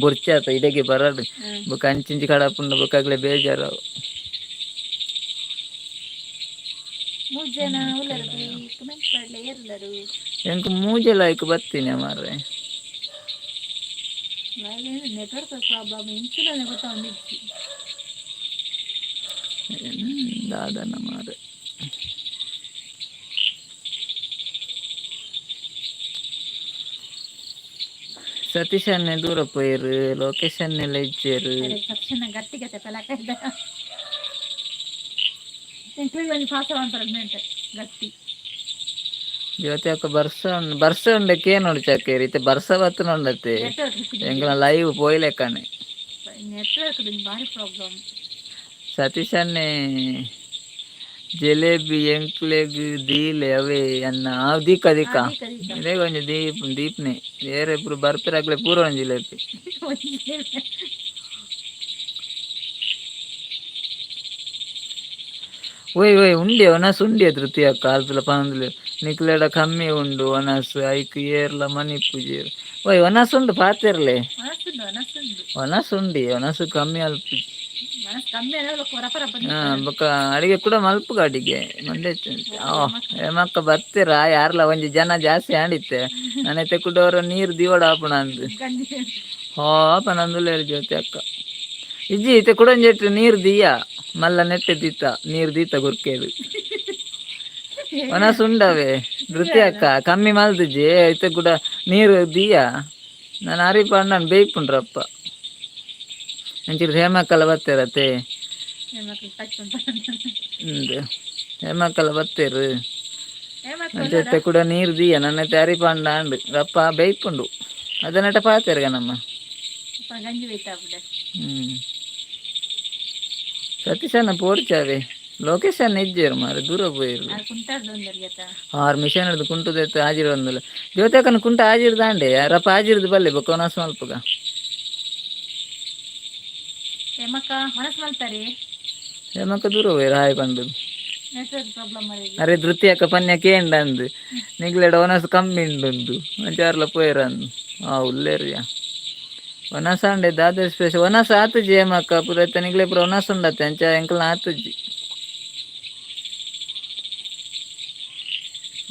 ಬೊರ್ಚಿ ಆತ ಇಡೆಗೆ ಬರಡು. ಬೊಕ ಅಂಚಿಂಚಿ ಕಡಪುಂಡ ಬೊಕ ಅಗ್ಲೆ ಬೇಜಾರು ಅವು. ಮೂರು ಜನ ಉಲ್ಲರು, ಕಮೆಂಟ್ ಮಾಡಲೆ ಏರುಲ್ಲರು? ಎಂಕ್ ಮೂಜೆ ಲಾಯ್ಕ್ ಬತ್ತೀನಿ ಮಾರ್ರೆ. ನೆಟ್ವರ್ಕ್ ಪ್ರಾಬ್ಲಮ್ ಇಂಚಿನ ಗೊತ್ತಾಗೊಂಡಿಜ್ಜಿ. ದಾದನ ಮಾರ್ರೆ. ಸತೀಶ್ ಅಣ್ಣೆ ದೂರ ಪೋಯೆರ್, ಲೊಕೇಶನ್ ಎಲ್ಲ ಇಜ್ಜೇರ್. ತಕ್ಷಣ ಗಟ್ಟಿಗತೆ ಪಲಕ ಎಂಕ್ಲಿಗೆ ಒಂಜಿ ಪಾಸ ಪ್ರೆಗ್ನೆಂಟ್ ಗಟ್ಟಿ. ಜ್ಯೋತಿ ಅಕ್ಕ, ಬರ್ಸ ಉಂಡು, ಬರ್ಸ ಉಂಡೆ ಕೇನೋಡು ಚಕ್ಕೇರಿ. ಇತ್ತೆ ಬರ್ಸ ಬತ್ತುಂಡತ್ತೆ. ನೆಟ್ವರ್ಕ್. ಎಂಕ್ಲ ಲೈವ್ ಪೋಯ್ಲೆಕ್ಕನೆ. ನೆಟ್ವರ್ಕ್ ಭಾರಿ ಪ್ರಾಬ್ಲಮ್. ಸತೀಶ್ ಅಣ್ಣೆ, ಜಿಲೇಬಿ ಎಂಕ್ಲೆಗ್ ದೀಲೆ ಅವೇ ಅನ್ನ. ಅವ್ ದೀಕ ದೀಕ. ಇದೇ ಒಂಜಿ ದೀಪ್ ದೀಪ್ನೆ. ಬೇರೆ ಪೂರ ಬರ್ಪಿರಾಗ್ಲೆ ಪೂರ ಒಂಜಿ ಜಿಲೇಬಿ. ಓಯ್ ಓಯ್, ಉಂಡೆ ಒನಸ್ ಉಂಡೆ. ಧೃತಿ ಅಕ್ಕ ಅಲ್ತಲ ಪನೊಂದುಲ್ಲೆರ್ ನಿಕ್ಲೆಡ ಕಮ್ಮಿ ಉಂಡು ಒನಸ್, ಐಕ್ ಏರ್ಲ ಮನಿಪುಜೆರ್. ಓಯ್, ಒನಸ್ ಉಂಡು, ಪಾತೆರ್ಲೆ. ಮನಸ್ಸುಂಡು, ಮನಸ್ಸುಂಡು. ಒನಸ್ ಉಂಡಿ, ಒನಸ್ ಕಮ್ಮಿ ಅಲ್ಪ. ಮನಸ್ಸು ಕಮ್ಮಿ ಅಂದ್ರೆ ರಪ ರಪ. ಹಾ, ಬೊಕ ಅಡಿಗೆ ಕೂಡ ಮಲ್ಪುಗ. ಅಡಿಗೆ ಮಂಡೆ. ಹೇಮಕ್ಕ ಬರ್ತೀರಾ? ಯಾರ್ಲ ಒಂಜಿ ಜನ ಜಾಸ್ತಿ ಆಂಡಿತ್ತೆ. ನಾನೈತೆ ಕುಡೋರ ನೀರು ದಿವಡ ಆಪುಣ ಅಂದ್. ಗಂಜಿ. ಹೋ ಪನೊಂದುಲ್ಲೆರ್ ಜ್ಯೋತಿ ಅಕ್ಕ. ಇಜ್ಜಿ, ಇತ್ತೆ ಕುಡೊಂಜೆಟ್ ನೀರು ದೀಯ. ಮಲ್ಲ ನೆಟ್ಟೆ ದೀತ, ನೀರು ದೀತ ಗುರ್ಕೇದು. ಒನಸ್ ಉಂಡವೆ ಧೃತಿ ಅಕ್ಕ, ಕಮ್ಮಿ ಮಲ್ದಿಜಿ. ಇತ್ತೆ ಕೂಡ ನೀರು ದೀಯ. ನಾನು ಅರಿಪ ಅಣ್ಣನ್ ಬೇಯ್ಪುಂಡ್ರಪ್ಪ. ಒಂಚೂರು ಹೇಮಕ್ಕಲ ಬತ್ತೇರತ್ತೆ. ಉಂದು ಹೇಮಕ್ಕಲ ಬತ್ತೇರು. ಅಂಚೆ ಕೂಡ ನೀರು ದೀಯ. ನನ್ನ ಅರಿಪ ಅಣ್ಣ ಅಂಡು ರಪ್ಪ ಬೇಯ್ಪುಂಡು. ಅದನ್ನಟ ಪಾತೆರ್ಗ ನಮ್ಮ. ಗಂಜಿ ಬೇಯ್ತಾ ಬಿಡ. ಸತೀಶಣ್ಣ ಪೋರ್ಚಾವೆ. ಲೊಕೇಶನ್ ಇಜ್ಜೇರು ಮಾರೆ, ದೂರ ಪೋಯಿರು. ಆರ್ ಕುಂಟಾರ್ದು ಒಂದರ್ಗೆತ. ಆರು ಮಿಷನ್ ಹಿಡ್ದು ಕುಂಟುದೈತೆ ಹಾಜಿರ್ ಬಂದಲ್ಲ ಜ್ಯೋತಿಯಕ್ಕನ ಕುಂಟ ಹಾಜಿರ್ ದಾಂಡೆ ರಪ್ಪ ಹಾಜಿರ್ದು ಬಲ್ಲೆ ಬೊಕ್ಕ ಒನಸ್ ಮಲ್ಪುಗ. ಹೇಮಕ್ಕ ಮನಸ್ಸು ಮಲ್ತಾರೆ. ಹೇಮಕ್ಕ ದೂರ ಹೋಯ್ರು ಹಾಯ್ ಬಂದು. ನೆಟ್ವರ್ಕ್ ಪ್ರಾಬ್ಲಮ್ ಆಗಿ. ಅರೆ ಧೃತಿಯಕ್ಕ ಪನ್ಯ ಕೇಂಡ ಅಂದು ನಿಗ್ಲೆಡ ಒನಸ್ ಕಮ್ಮಿ ಉಂಡು ಒಂಚಾರ್ಲ ಪೋಯರ ಅಂದು ಆ ಉಲ್ಲೇರಿಯ ಒನಸ್ ಅಂಡೆ ದಾದ ಸ್ಪೆಷಲ್ ಒನಸ್ ಆತುಜಿ ಹೇಮಕ್ಕ ಪೂರ ನಿಗ್ಲೆ ಪೂರ ಒನಸ್ ಉಂಡತ್ತೆ ಅಂಚ ಎಂಕಲ್ನ ಆತುಜಿ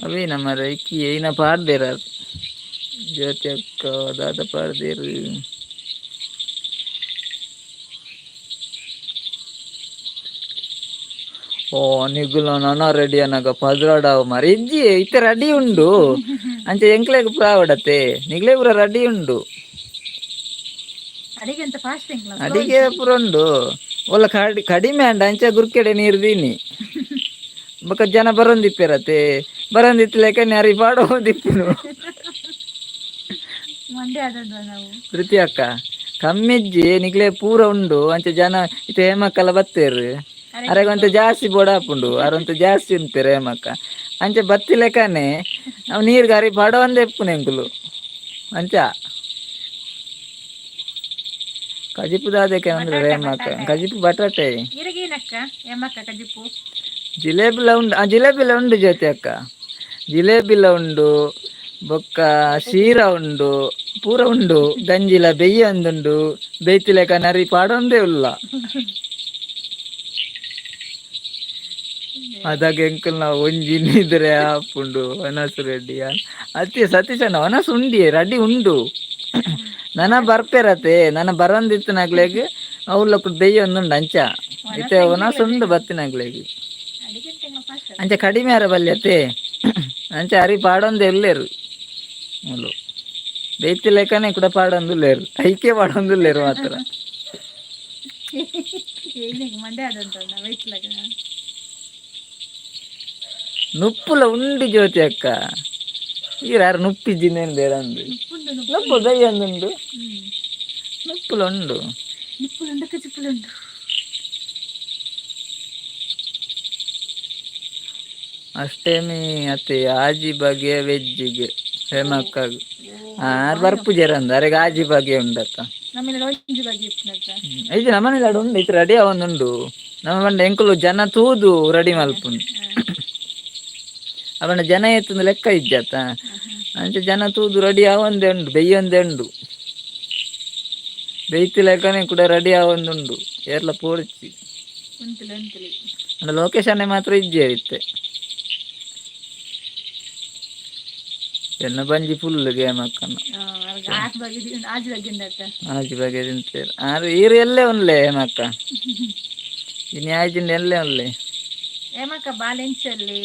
ಅವೇ ನಮ್ಮ ಇಕ್ಕಿ ಏನ ಪಾಡ್ದೇರ ಜ್ಯೋತಿ ಅಕ್ಕ ದಾದ ಪಾಡ್ದೇರು. ಓ ನಿಗುಲ ನನ ರೆಡಿ ಅನ್ನಾಗ ಪದ್ರಾಡಾವ್ ಮಾರೆ ಇಜ್ಜಿ ಇತ್ತೆ ರೆಡಿ ಉಂಡು ಅಂಚೆ ಎಂಕ್ಲೆಗ್ ಪೂರ ಆವಡತ್ತೆ ನಿಗ್ಲೆ ಪೂರ ರೆಡಿ ಉಂಡು. ಅಡಿಗೆ ಅಂತ ಫಾಸ್ಟ್ ಎಂಕ್ಲ. ಅಡಿಗೆ ಪೂರ ಉಂಡು ಒಲ್ಲ ಕಡಿ ಕಡಿಮೆ ಅಂಡ ಅಂಚೆ ಗುರ್ಕೆಡೆ ನೀರು ದೀನಿ ಬೊಕ ಜನ ಬರೊಂದಿಪ್ಪೆರತೆ ಬರೊಂದಿತ್ತಲೆಕ ಅರಿ ಪಾಡೊಂದಿಪ್ಪುನು. ಮಂಡೆ ಆದದ್ದು ನಾವು. ಧೃತಿ ಅಕ್ಕ ಕಮ್ಮಿಜ್ಜಿ ನಿಗ್ಲೆ ಪೂರ ಉಂಡು ಅಂಚೆ ಜನ ಇತ್ತೆ ಹೇಮಕ್ಕಲ ಬತ್ತೇರು ಅರೆಗೊಂತ ಜಾಸ್ತಿ ಬೋಡಾಪುಂಡು ಅರಂತ ಜಾಸ್ತಿ ಉಂಟು ಹೇಮಕ್ಕ ಅಂಚೆ ಬತ್ತಿಲೆಕ್ಕನೆ ಅವು ನೀರ್ಗೆ ಅರಿ ಪಾಡೊಂದೇ ಇಪ್ಪುನು ಎಂಕುಲು ಅಂಚ ಕಜಿಪು ದಾದಕ್ಕೆ ಅಂದ್ರೆ ಹೇಮಕ್ಕ ಕಜಿಪು ಬಟಾಟೆ. ಇರಗೇನಕ್ಕ ಹೇಮಕ್ಕ ಕಜಿಪು? ಜಿಲೇಬಿಲ ಉಂಡು, ಆ ಜಿಲೇಬಿಲ ಉಂಡು ಜ್ಯೋತಿ ಅಕ್ಕ, ಜಿಲೇಬಿಲ ಉಂಡು ಬೊಕ್ಕ ಶೀರ ಉಂಡು ಪೂರ ಉಂಡು ಗಂಜಿಲ ಬೆಯ್ಯ ಒಂದುಂಡು ಬೇಯ್ತಿಲೆಕ ನರಿ ಪಾಡೊಂದೇ ಉಲ್ಲ ಅದಾಗ ಎಂಕಲ್ ನಾವು ಒಂಜಿ ನಿದ್ರೆ ಆಪುಂಡು ಒನಸು ರೆಡಿ ಅತ್ತಿ ಸತೀಶಣ್ಣ ಒನಸು ಉಂಡಿ ರೆಡಿ ಉಂಡು ನನ ಬರ್ಪೆರತೆ ನನ ಬರೊಂದಿತ್ತು ನಗ್ಲೆಗ್ ಅವ್ಲ ಬೆಯ್ಯ ಒಂದುಂಡು ಅಂಚ ಇತ್ತೆ ಒನಸು ಉಂಡು ಬತ್ತಿನಗ್ಲೆಗ್. ಅಡಿಗೆ ಅಂತ ಫಾಸ್ಟ್. ಅಂಚೆ ಕಡಿಮೆ ಅರ ಬಲ್ಯತೆ ಅಂಚೆ ಅರಿ ಪಾಡೊಂದು ಎಲ್ಲೇರು ಮೂಲು ಬೇಯ್ತಿ ಲೆಕ್ಕನೆ ಕೂಡ ಪಾಡೊಂದುಲ್ಲೇರು ಐಕೆ ಪಾಡೊಂದುಲ್ಲೇರು ಮಾತ್ರ. ಏನಿಗೆ ಮಂಡೆ ಆದಂತ ನಾವು ವೈಟ್ಲಾಗ. ನುಪ್ಪುಲ ಉಂಡು ಜ್ಯೋತಿ ಅಕ್ಕ ಈರಾರು ನುಪ್ಪಿಜ್ಜಿನೇನು ಬೇಡಂದು. ಉಪ್ಪುಂಡು. ನುಪ್ಪು ದಯ್ಯಂದುಂಡು. ಹ್ಮ್. ನುಪ್ಪುಲ ಉಂಡು. ನಿಪ್ಪುಲುಂಡು ಕಜಿಪುಲುಂಡು. ಅಷ್ಟೇಮಿ ಅತ್ತೆ ಆಜಿ ಬಗೆಯ ವೆಜ್ಜಿಗೆ ಹೇಮಕ್ಕಗ್ ಆರ್ ಬರ್ಪು ಜರಂದು ಅರೆಗೆ ಆಜಿ ಬಗೆ ಉಂಡತ್ತ. ನಮ್ಮೆಲ್ಲ ಒಂಜಿ ಬಗ್ಗೆ ಇಪ್ಪುನತ್ತ. ಇದು ನಮ್ಮನೇಲಿ ಅಡು ಉಂಡು ಇತ್ತು ರೆಡಿ ಅವನುಂಡು ನಮ್ಮ ಬಂಡ ಎಂಕುಲು ಜನ ತೂದು ರೆಡಿ ಮಲ್ಪುನು ಅವನ ಜನ ಎತ್ತುಂದು ಲೆಕ್ಕ ಇಜ್ಜಾತ ಅಂಚೆ ಜನ ತೂದು ರೆಡಿ ಆವಂದೇ ಉಂಡು ಬೆಯ್ಯೊಂದೇ ಉಂಡು ಬೆಯ್ತಿ ಲೆಕ್ಕನೆ ಕೂಡ ರೆಡಿ ಆವೊಂದುಂಡು ಏರ್ಲ ಪೋಡ್ಚಿ. ಉಂತುಲಿ ಉಂತುಲಿ. ಅಂಡ ಲೊಕೇಶನ್ ಮಾತ್ರ ಇಜ್ಜೆ ಇತ್ತೆ ಎನ್ನ ಬಂಜಿ ಫುಲ್ ಗೇಮ್ ಅಕ್ಕನ. ಆಟ್ ಬಗ್ಗೆ ಆಜಿ ಬಗ್ಗೆ ಉಂಡತ್ತ. ಆಜಿ ಬಗೆ ತಿಂತೇರು ಆರು ಈರು ಎಲ್ಲೇ ಉನ್ಲೆ ಹೇಮಕ್ಕ ಇನ್ನು ಆಜಿಂದ ಎಲ್ಲೇ ಉನ್ಲೆ. ಹೇಮಕ್ಕ ಬಾಲೆಂಚಲ್ಲಿ.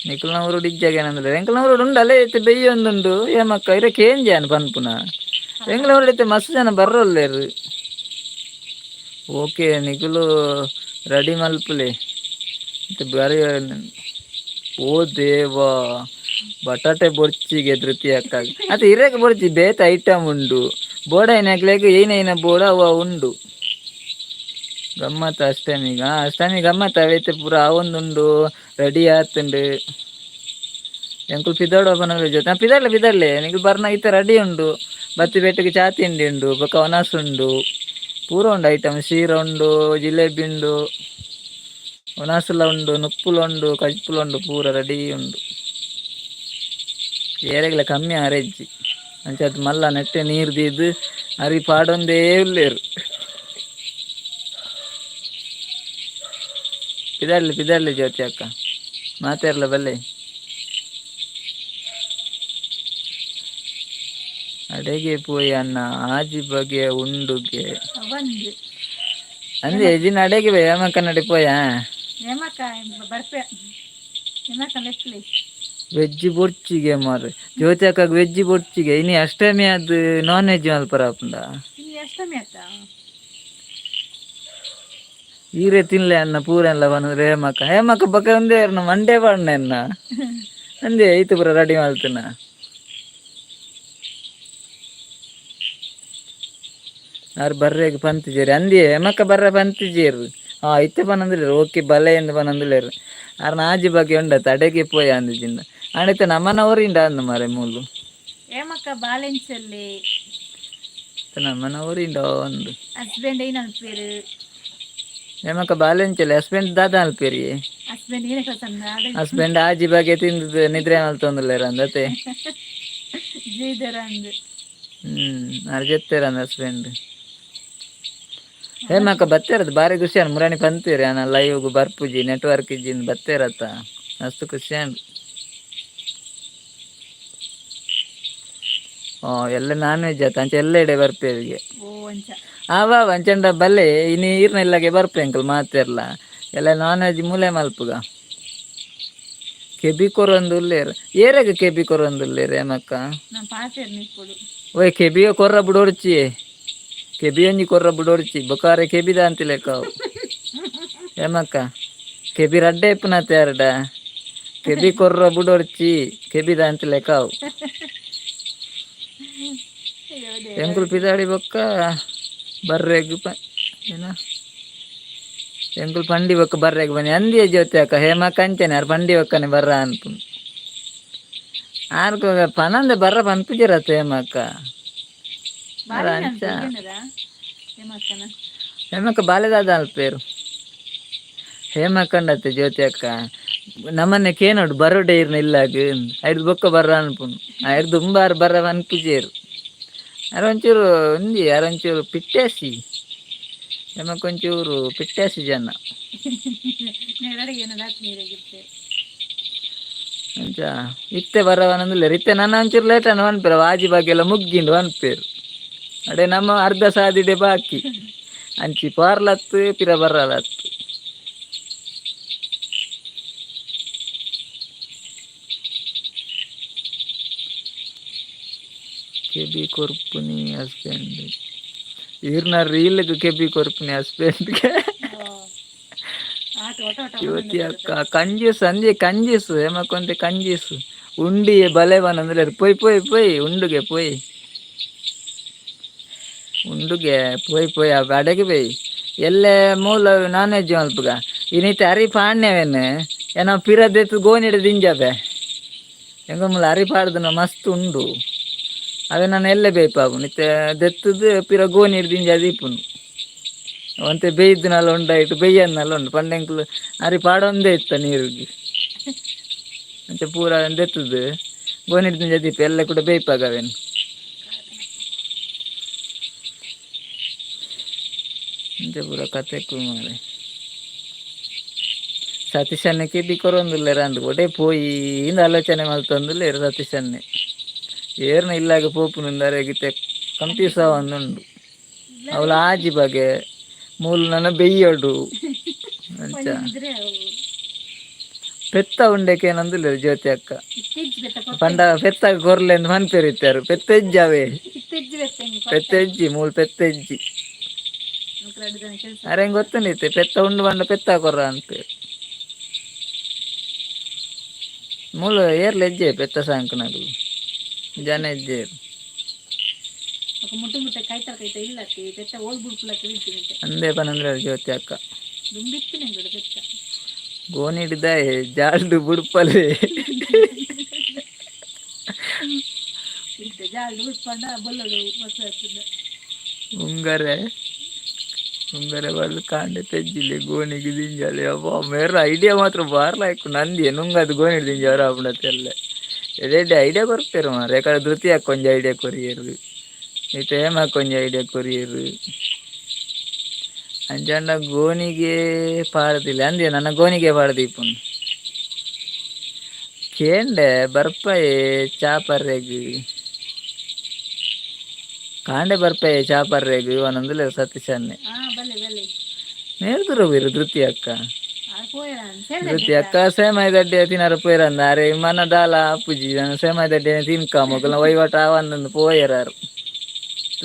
ನಿಕುಲ್ನ ಊರುಡು ಇಜ್ಜಾಗ ಏನಂದ್ರೆ ಎಂಕಲ್ನ ಊರುಡು ಉಂಡು ಅಲ್ಲೇ ಇತ್ತೆ ಬೆಯ್ಯೊಂದುಂಡು ಹೇಮಕ್ಕ ಇರಕ್ಕೆ ಏನ್ ಜಾನ್ ಪನ್ಪುನ ಎಂಕಲ್ನ ಊರುಡು ಇತ್ತೆ ಮಸ್ತ್ ಜನ ಬರ್ರೊಲ್ಲೇರು. ಓಕೆ ನಿಕುಲು ರೆಡಿ ಮಲ್ಪುಲೆ ಇತ್ತೆ ಬರಿ. ಓ ದೇವಾ ಬಟಾಟೆ ಬೊರ್ಚಿಗೆ ಧೃತಿ ಅಕ್ಕ ಅತ್ತೆ ಇರಕ್ಕೆ ಬೊರ್ಚಿ ಬೇತೆ ಐಟಮ್ ಉಂಡು ಬೋಡ ಏನಾಗ್ಲೇಗ ಏನೇನ ಬೋಡ ಅವ ಉಂಡು ಗಮ್ಮತ್ ಅಷ್ಟಮಿಗ ಅಷ್ಟಮಿ ಗಮ್ಮತ್ ಅವೈತೆ ಪೂರ ಆವೊಂದುಂಡು ರೆಡಿ ಆತುಂಡು ಎಂಕುಲು ಪಿದೋಡ ಪನೊಂದು ಜೊತೆ ಪಿದರ್ಲೆ ಪಿದರ್ಲೆ ನಿಕುಲು ಬರ್ನ ಇತ್ತೆ ರೆಡಿ ಉಂಡು ಬತ್ತಿ ಬೆಟ್ಟಗೆ ಚಾ ತಿಂಡಿ ಉಂಡು ಬೊಕ್ಕ ಒನಸ್ ಉಂಡು ಪೂರ ಉಂಡು ಐಟಮ್ ಶೀರ ಉಂಡು ಜಿಲೇಬಿ ಉಂಡು ಒನಸುಲ ಉಂಡು ನುಪ್ಪುಲು ಉಂಡು ಕಜ್ಪುಲು ಉಂಡು ಪೂರ ರೆಡಿ ಉಂಡು ಏರೆಗ್ಲ ಕಮ್ಮಿ ಆರೆಜ್ಜಿ ಅಂಚ ಅದು ಮಲ್ಲ ನೆಟ್ಟೆ ನೀರು ದೀದ್ ಅರಿ ಪಾಡೊಂದೇ ಉಲ್ಲೇರು ಪಿದರ್ಲಿ ಪಿದರ್ಲಿ ಜ್ಯೋತಿ ಅಕ್ಕ ಮಾತಾಡ್ಲ ಬಲ್ಲೆ ಅಡೆಗೆ ಪೋಯಿ ಅಣ್ಣ ಆಜಿ ಬಗೆಯ ಉಂಡುಗೆ. ಒಂದು ಅಂದ್ರೆ ಎಜಿನ ಅಡೆಗೆ ಬೇ ಹೇಮಕ್ಕ ನಡಿ ಪೋಯ. ಹೇಮಕ್ಕ ಬರ್ಪೆ ಹೇಮಕ್ಕ ಲೆಪ್ಲಿ. ವೆಜ್ ಬೊರ್ಚಿಗೆ ಮಾರ್ರೆ ಜ್ಯೋತಿ ಅಕ್ಕಗ್ ವೆಜ್ ಬೊರ್ಚಿಗೆ ಇನಿ ಅಷ್ಟಮಿ ಅದು ನಾನ್ ವೆಜ್ ಮಲ್ಪರ ಆಪುಂಡ. ಇನ್ನು ಅಷ್ಟಮಿ ಆತ. ಈರೆ ತಿನ್ಲೆ ಅನ್ನ ಪೂರ ಎಲ್ಲ ಪನಂದ್ರೆ ಹೇಮಕ್ಕ ಹೇಮಕ್ಕ ಬೊಕ ಒಂದೇ ಇರ್ನ ಮಂಡೆ ಪಾಡ್ನ ಎನ್ನ ಅಂದೆ ಐತು ಪೂರ ರೆಡಿ ಮಲ್ತುನ ಆರ್ ಬರ್ರೆಗ್ ಪಂತಿಜೇರು ಅಂದಿಯೇ ಹೇಮಕ್ಕ ಬರ್ರೆ ಪಂತಿಜೇರು. ಹಾಂ ಇತ್ತೆ ಪನೊಂದುಲ್ಲೆರ್ ಓಕೆ ಬಲೆ ಎಂದು ಪನೊಂದುಲ್ಲೆರ್ ಆರ್ನ ಆಜಿ ಬಗ್ಗೆ ಉಂಡ ತಡೆಗೆ ಪೋಯ ಅಂದಿಜಿಂದ ಆಂಡ ನಮ್ಮನ ಊರಿಂಡ ಅಂದು ಮಾರೆ ಮೂಲು. ಏಮಕ್ಕ ಬಾಲೆನ್ಸಲ್ಲಿ. ನಮ್ಮನ ಊರಿಂಡ ಒಂದು. ಹಸ್ಬೆಂಡ್ ಏನ್ ಅನ್ಪೇರು? ಏಮಕ್ಕ ಬಾಲೆಂಚಲ್ಲಿ ಹಸ್ಬೆಂಡ್ ದಾದ ಅಲ್ಪೇರಿ? ಹಸ್ಬೆಂಡ್ ಏನ ಸಣ್ಣ. ಹಸ್ಬೆಂಡ್ ಆಜಿ ಬಗ್ಗೆ ತಿಂದು ನಿದ್ರೆ ಮಲ್ತೊಂದುಲ್ಲೆರ್ ಅಂದತೆ. ಜೀದರ ಅಂದ್. ಆರ್ ಜೆತ್ತೆರ್ ಹಸ್ಬೆಂಡ್. ಹೇಮಕ್ಕ ಬತ್ತೇರದು ಬಾರಿ ಖುಷಿ ಅನ್ ಮುರಾಣಿ ಪಂತೀರಿ ಅನ್ನ ಲೈವ್ಗ್ ಬರ್ಪುಜಿ ನೆಟ್ವರ್ಕ್ ಇಜ್ಜಿ ಬತ್ತೇರತ್ತ ಮಸ್ತ್ ಖುಷಿ ಅಂಡ್. ಓ ಎಲ್ಲ ನಾನ್ ವೆಜ್ ಆತ ಅಂಚ ಎಲ್ಲ ಎಡೆ ಬರ್ಪೇರಿಗೆ. ಓ ಅಂಚ. ಆವಾ ಅಂಚಂಡ ಬಲ್ಲೆ ಇನಿ ಈರ್ನ ಇಲ್ಲಗೆ ಬರ್ಪೆ ಅಂಕಲ್ ಮಾತೆರ್ಲ ಎಲ್ಲ ನಾನ್ ವೆಜ್ ಮೂಲೆ ಮಲ್ಪುಗ. ಕೆಬಿ ಕೊರೊಂದು ಉಲ್ಲೇರ್ ಏರೆಗ್ ಕೆಬಿ ಕೊರೊಂದು ಉಲ್ಲೇರ್ ಹೇಮಕ್ಕ? ನಾ ಪಾತೆರ್ ನಿಪ್ಪುಡು. ಓಯ್ ಕೆಬಿಯ ಕೊರ್ರ ಬುಡೊರ್ಚಿ, ಕೆಬಿ ಒಂಜಿ ಕೊರ್ರ ಬುಡೊರ್ಚಿ ಬೊಕಾರೆ ಕೆಬಿದ ಅಂತಿಲೆಕ್ಕ ಅವು. ಹೇಮಕ್ಕ ಕೆಬಿ ರಡ್ಡೆ ಇಪ್ಪುನತೆ ಯಾರಡ ಕೆಬಿ ಕೊರ್ರ ಬುಡೊರ್ಚಿ ಕೆಬಿದ ಅಂತಿಲೆಕ್ಕ ಅವು. ಅಯ್ಯೋ. ಎಂಕುಲು ಪಿದಾಡಿ ಬೊಕ್ಕ ಬರ್ರೆಗ್ ಪ ಏನ ಎಂಕುಲು ಪಂಡಿ ಬೊಕ್ಕ ಬರ್ರೆಗ್ ಬನ್ನಿ ಅಂದಿಯ ಜ್ಯೋತಿ ಅಕ್ಕ. ಹೇಮಕ್ಕ ಅಂಚನೆ ಆರ್ ಪಂಡಿ ಬೊಕ್ಕನೆ ಬರ್ರ ಅನ್ಪುನು ಆರ್ ಪನಂದೆ ಬರ್ರ ಪನ್ಪುಜಿರತ್ತ ಹೇಮಕ್ಕ. ಬಾಲೆ. ಅಂಚ. ಹೇಮಕ್ಕನ. ಹೇಮಕ್ಕ ಬಾಲೆದಾದ ಅಲ್ಪೇರು ಹೇಮಕ್ಕಂಡತ್ತೆ ಜ್ಯೋತಿ ಅಕ್ಕ ನಮ್ಮನ್ನೆ ಕೇನೋಡು ಬರೋಡೆ ಇರ್ನ ಇಲ್ಲಾಗ ಐದು ಬೊಕ್ಕ ಬರ್ರ ಅನ್ಪುನು ಐದು ದುಂಬಾರು ಬರ್ರ ಅನ್ಪುಜೇರು ಅರ ಒಂಚೂರು ಒಂಜಿ ಅರ ಒಂಚೂರು ಪಿಟ್ಟಾಸಿ ಹೇಮಕ್ಕ ಒಂಚೂರು ಪಿಟ್ಟಾಸಿ ಜನ. ನೆರಳಿಗೆ ಏನಾರ ನೀರಾಗಿತ್ತೆ. ಅಂಚ ಇತ್ತೆ ಬರವನಂದಿಲ್ಲ ಇತ್ತೆ ನನ್ನ ಒಂಚೂರು ಲೇಟ್ ಅನ್ನು ಅನ್ಪೇರು ವಾಜಿ ಬಗ್ಗೆ ಎಲ್ಲ ಮುಗ್ಗಿಂಡು ಅನ್ಪೇರು ಅಡೆ ನಮ್ಮ ಅರ್ಧ ಸಾದಿಡೆ ಬಾಕಿ ಅಂಚಿ ಪಾರ್ಲತ್ತು ಪಿರ ಬರಲತ್ತು. ಕೆಬಿ ಕೊರ್ಪುನಿ ಹಸ್ಬೆಂಡ್ ಈರ್ನ ರೀಲ್ಗ್ ಕೆಬಿ ಕೊರ್ಪುನಿ ಹಸ್ಬೆಂಡ್ಗೆ. ಆಟ ಓಟ ಓಟ. ಜ್ಯೋತಿ ಅಕ್ಕ ಕಂಜೂಸ್ ಅಂಜೆ ಕಂಜೂಸ್ ಏಮಕ್ಕೊಂತೆ ಕಂಜೂಸ್ ಉಂಡಿಯೇ ಬಲೆ ಬನಂದ್ರೆ ಪೊಯ್ ಪೊಯ್ ಪೊಯ್ ಉಂಡುಗೆ ಪೊಯ್ ಉಂಡುಗೆ ಪೊಯ್ ಪೊಯ್ ಆ ಅಡೆಗೆ ಪೊಯ್ ಎಲ್ಲೆ ಮೂಲ ನಾನ್ ವೆಜ್ ಮಲ್ಪುಗ ಇನ್ನಿತ್ತೆ ಅರಿ ಪಾಣ್ಯವೇನು ಏನೋ ಪಿರದೆತ್ತು ಗೋನಿಡೆ ದಿಂಜಾಬೆ ಎಂಗ ಮೂಲ ಅರಿ ಪಾಡ್ದನ ಮಸ್ತ್ ಉಂಡು ಅವೇ ನಾನು ಎಲ್ಲೆ ಬೇಯ್ಪಾವು ನಿತ್ತೆ ದೆತ್ತದು ಪಿರ ಗೋನಿಡ್ ದಿಂಜ ದೀಪುನು ಒಂತೆ ಬೇಯ್ದನಲ್ಲ ಉಂಡಾಯ್ತು ಬೆಯ್ಯನ್ನಲ್ಲ ಉಂಡು ಪಂಡೆಂಕ್ಲು ಅರಿ ಪಾಡೊಂದೇ ಇತ್ತ ನೀರಿಗೆ ಅಂಚ ಪೂರ ದೆತ್ತದು ಗೋನಿಡ್ ದಿಂಜ ದೀಪ ಎಲ್ಲ ಕೂಡ ಬೇಯ್ಪಾಗ ಅವೇನು ಅಂಚ ಪೂರ ಕತೆ ಮಾರೆ. ಸತೀಶನ್ನೆ ಕೆಬಿ ಕೊರೊಂದುಲ್ಲೆರ್ ಅಂದ್ ಒಡೆ ಪೋಯಿ ಇಂದ್ ಆಲೋಚನೆ ಮಲ್ತೊಂದುಲ್ಲೆರ್. ಸತೀಶನ್ನೆ ಏರ್ನ ಇಲ್ಲಾಗ ಪೋಪುನುಂದು ಅರೆಗಿತ್ತೆ ಕನ್ಫ್ಯೂಸ್ ಆವೊಂದುಂಡು. ಅವ್ಲ ಆಜಿ ಬಗೆ ಮೂಲು ನನ ಬೆಯ್ಯೊಡು ಅಂಚ. ಇದ್ರೆ ಅವು. ಪೆತ್ತ ಉಂಡೆಕೆ ಏನಂದುಲ್ಲೆರ್ ಜ್ಯೋತಿ ಅಕ್ಕ. ಇತ್ತೆಜ್ಜಿ ಬೆತ್ತ. ಪಂಡ ಪೆತ್ತ ಕೊರ್ಲೆಂದು ಪನ್ಪೆರ್ ಇತ್ತೆರ್ ಪೆತ್ತೆಜ್ಜಾವೆ. ಇತ್ತೆಜ್ಜಿ ಬೆತ್ತ ಹೆಂಗೆ? ಪೆತ್ತೆಜ್ಜಿ ಮೂಲು ಪೆತ್ತೆಜ್ಜಿ. ಎರಡು ಜನ ಕೆಲಸ. ಅರೆ ಗೊತ್ತುಂಡಿತ್ತೆ ಪೆತ್ತ ಉಂಡು ಪಂಡ ಪೆತ್ತ ಕೊರ್ರ ಅನ್ಪೇರು ಮೂಲು ಏರ್ಲ ಎಜ್ಜೆ ಪೆತ್ತ ಸಾಂಕುನಗುಲು ಜನ ಎಜ್ಜೇರು. ఒక ಮುಟ್ಟು ಮುಟ್ಟೆ ಕಾಯ್ತಾರ ಕಾಯ್ತಾ ಇಲ್ಲ ಬೆತ್ತ ಓಲ್ ಬುಡ್ಪುಲ ತಿಳಿತೀನಿ. ಅಂದೇ ಪನಂದ್ರೆ ಜ್ಯೋತಿ ಅಕ್ಕ. ದುಂಬಿತ್ತು ನಂಗೆ ಬೆತ್ತ. ಗೋನಿಡ್ದ ಜಾಲ್ಡು ಬುಡ್ಪಲೆ. ಇತ್ತೆ ಜಾಲ್ಡು ಬುಡ್ಪಂಡ ಬೊಲ್ಲಡು ಬಸ್ ಹತ್ತದ. ಉಂಗರೆ ಉಂಗರೆ ಬಲ್ಲು ಕಾಂಡೆ ತೆಜ್ಜಿಲೆ ಗೋನಿಗೆ ದಿಂಜಾಲೆ ಅಬ್ಬಾ ಮೇರ ಐಡಿಯಾ ಮಾತ್ರ ಬಾರ್ಲಾಯ್ಕು ನಂದಿ ನುಂಗದು ಗೋನಿಡ್ ದಿಂಜಾರ ಆಪುಂಡತ್ತೆ ಎಡೆ ಐಡಿಯಾ ಕೊರ್ಪೇರು ಮಾರ್ರೆ. ಯಾಕಂದ್ರೆ ಧೃತಿ ಒಂಜಿ ಐಡಿಯಾ ಕೊರಿಯೆರು ಇತ್ತೆ ಹೇಮಕ್ ಒಂಜಿ ಐಡಿಯಾ ಕೊರಿಯೆರು ಅಂಚಾಂಡ ಗೋನಿಗೆ ಪಾಡ್ದಿಲ್ಲ ಅಂದೆ ನನ್ನ ಗೋನಿಗೆ ಪಾಡ್ದೀಪುನು ಕೇಂಡೆ ಬರ್ಪಯೆ ಚಾಪರ್ರೆಗ್ ಕಾಂಡೆ ಬರ್ಪಯೆ ಚಾಪರ್ರೆಗ್ ಒಂದೊಂದುಲ್ಲೆರ್ ಸತೀಶನ್ನೆ. ಹಾ ಬಲ್ಲೆ ಬಲ್ಲೆ. ನೇರ್ದುರ ಬೀರು ಧೃತಿ ಅಕ್ಕ. ಪೋಯರ. ಧೃತಿ ಅಕ್ಕ ಸೇಮಾಯಿ ದಡ್ಡೆ ತಿನ್ನರ ಪೋಯರಂದ ಅರೆ ಮನ ದಾಲ ಅಪ್ಪುಜಿ ಸೇಮಾಯಿ ದಡ್ಡೆ ತಿನ್ಕ ಮೊಗಲ ವಹಿವಾಟ ಆವಂದಂದು ಪೋಯರಾರು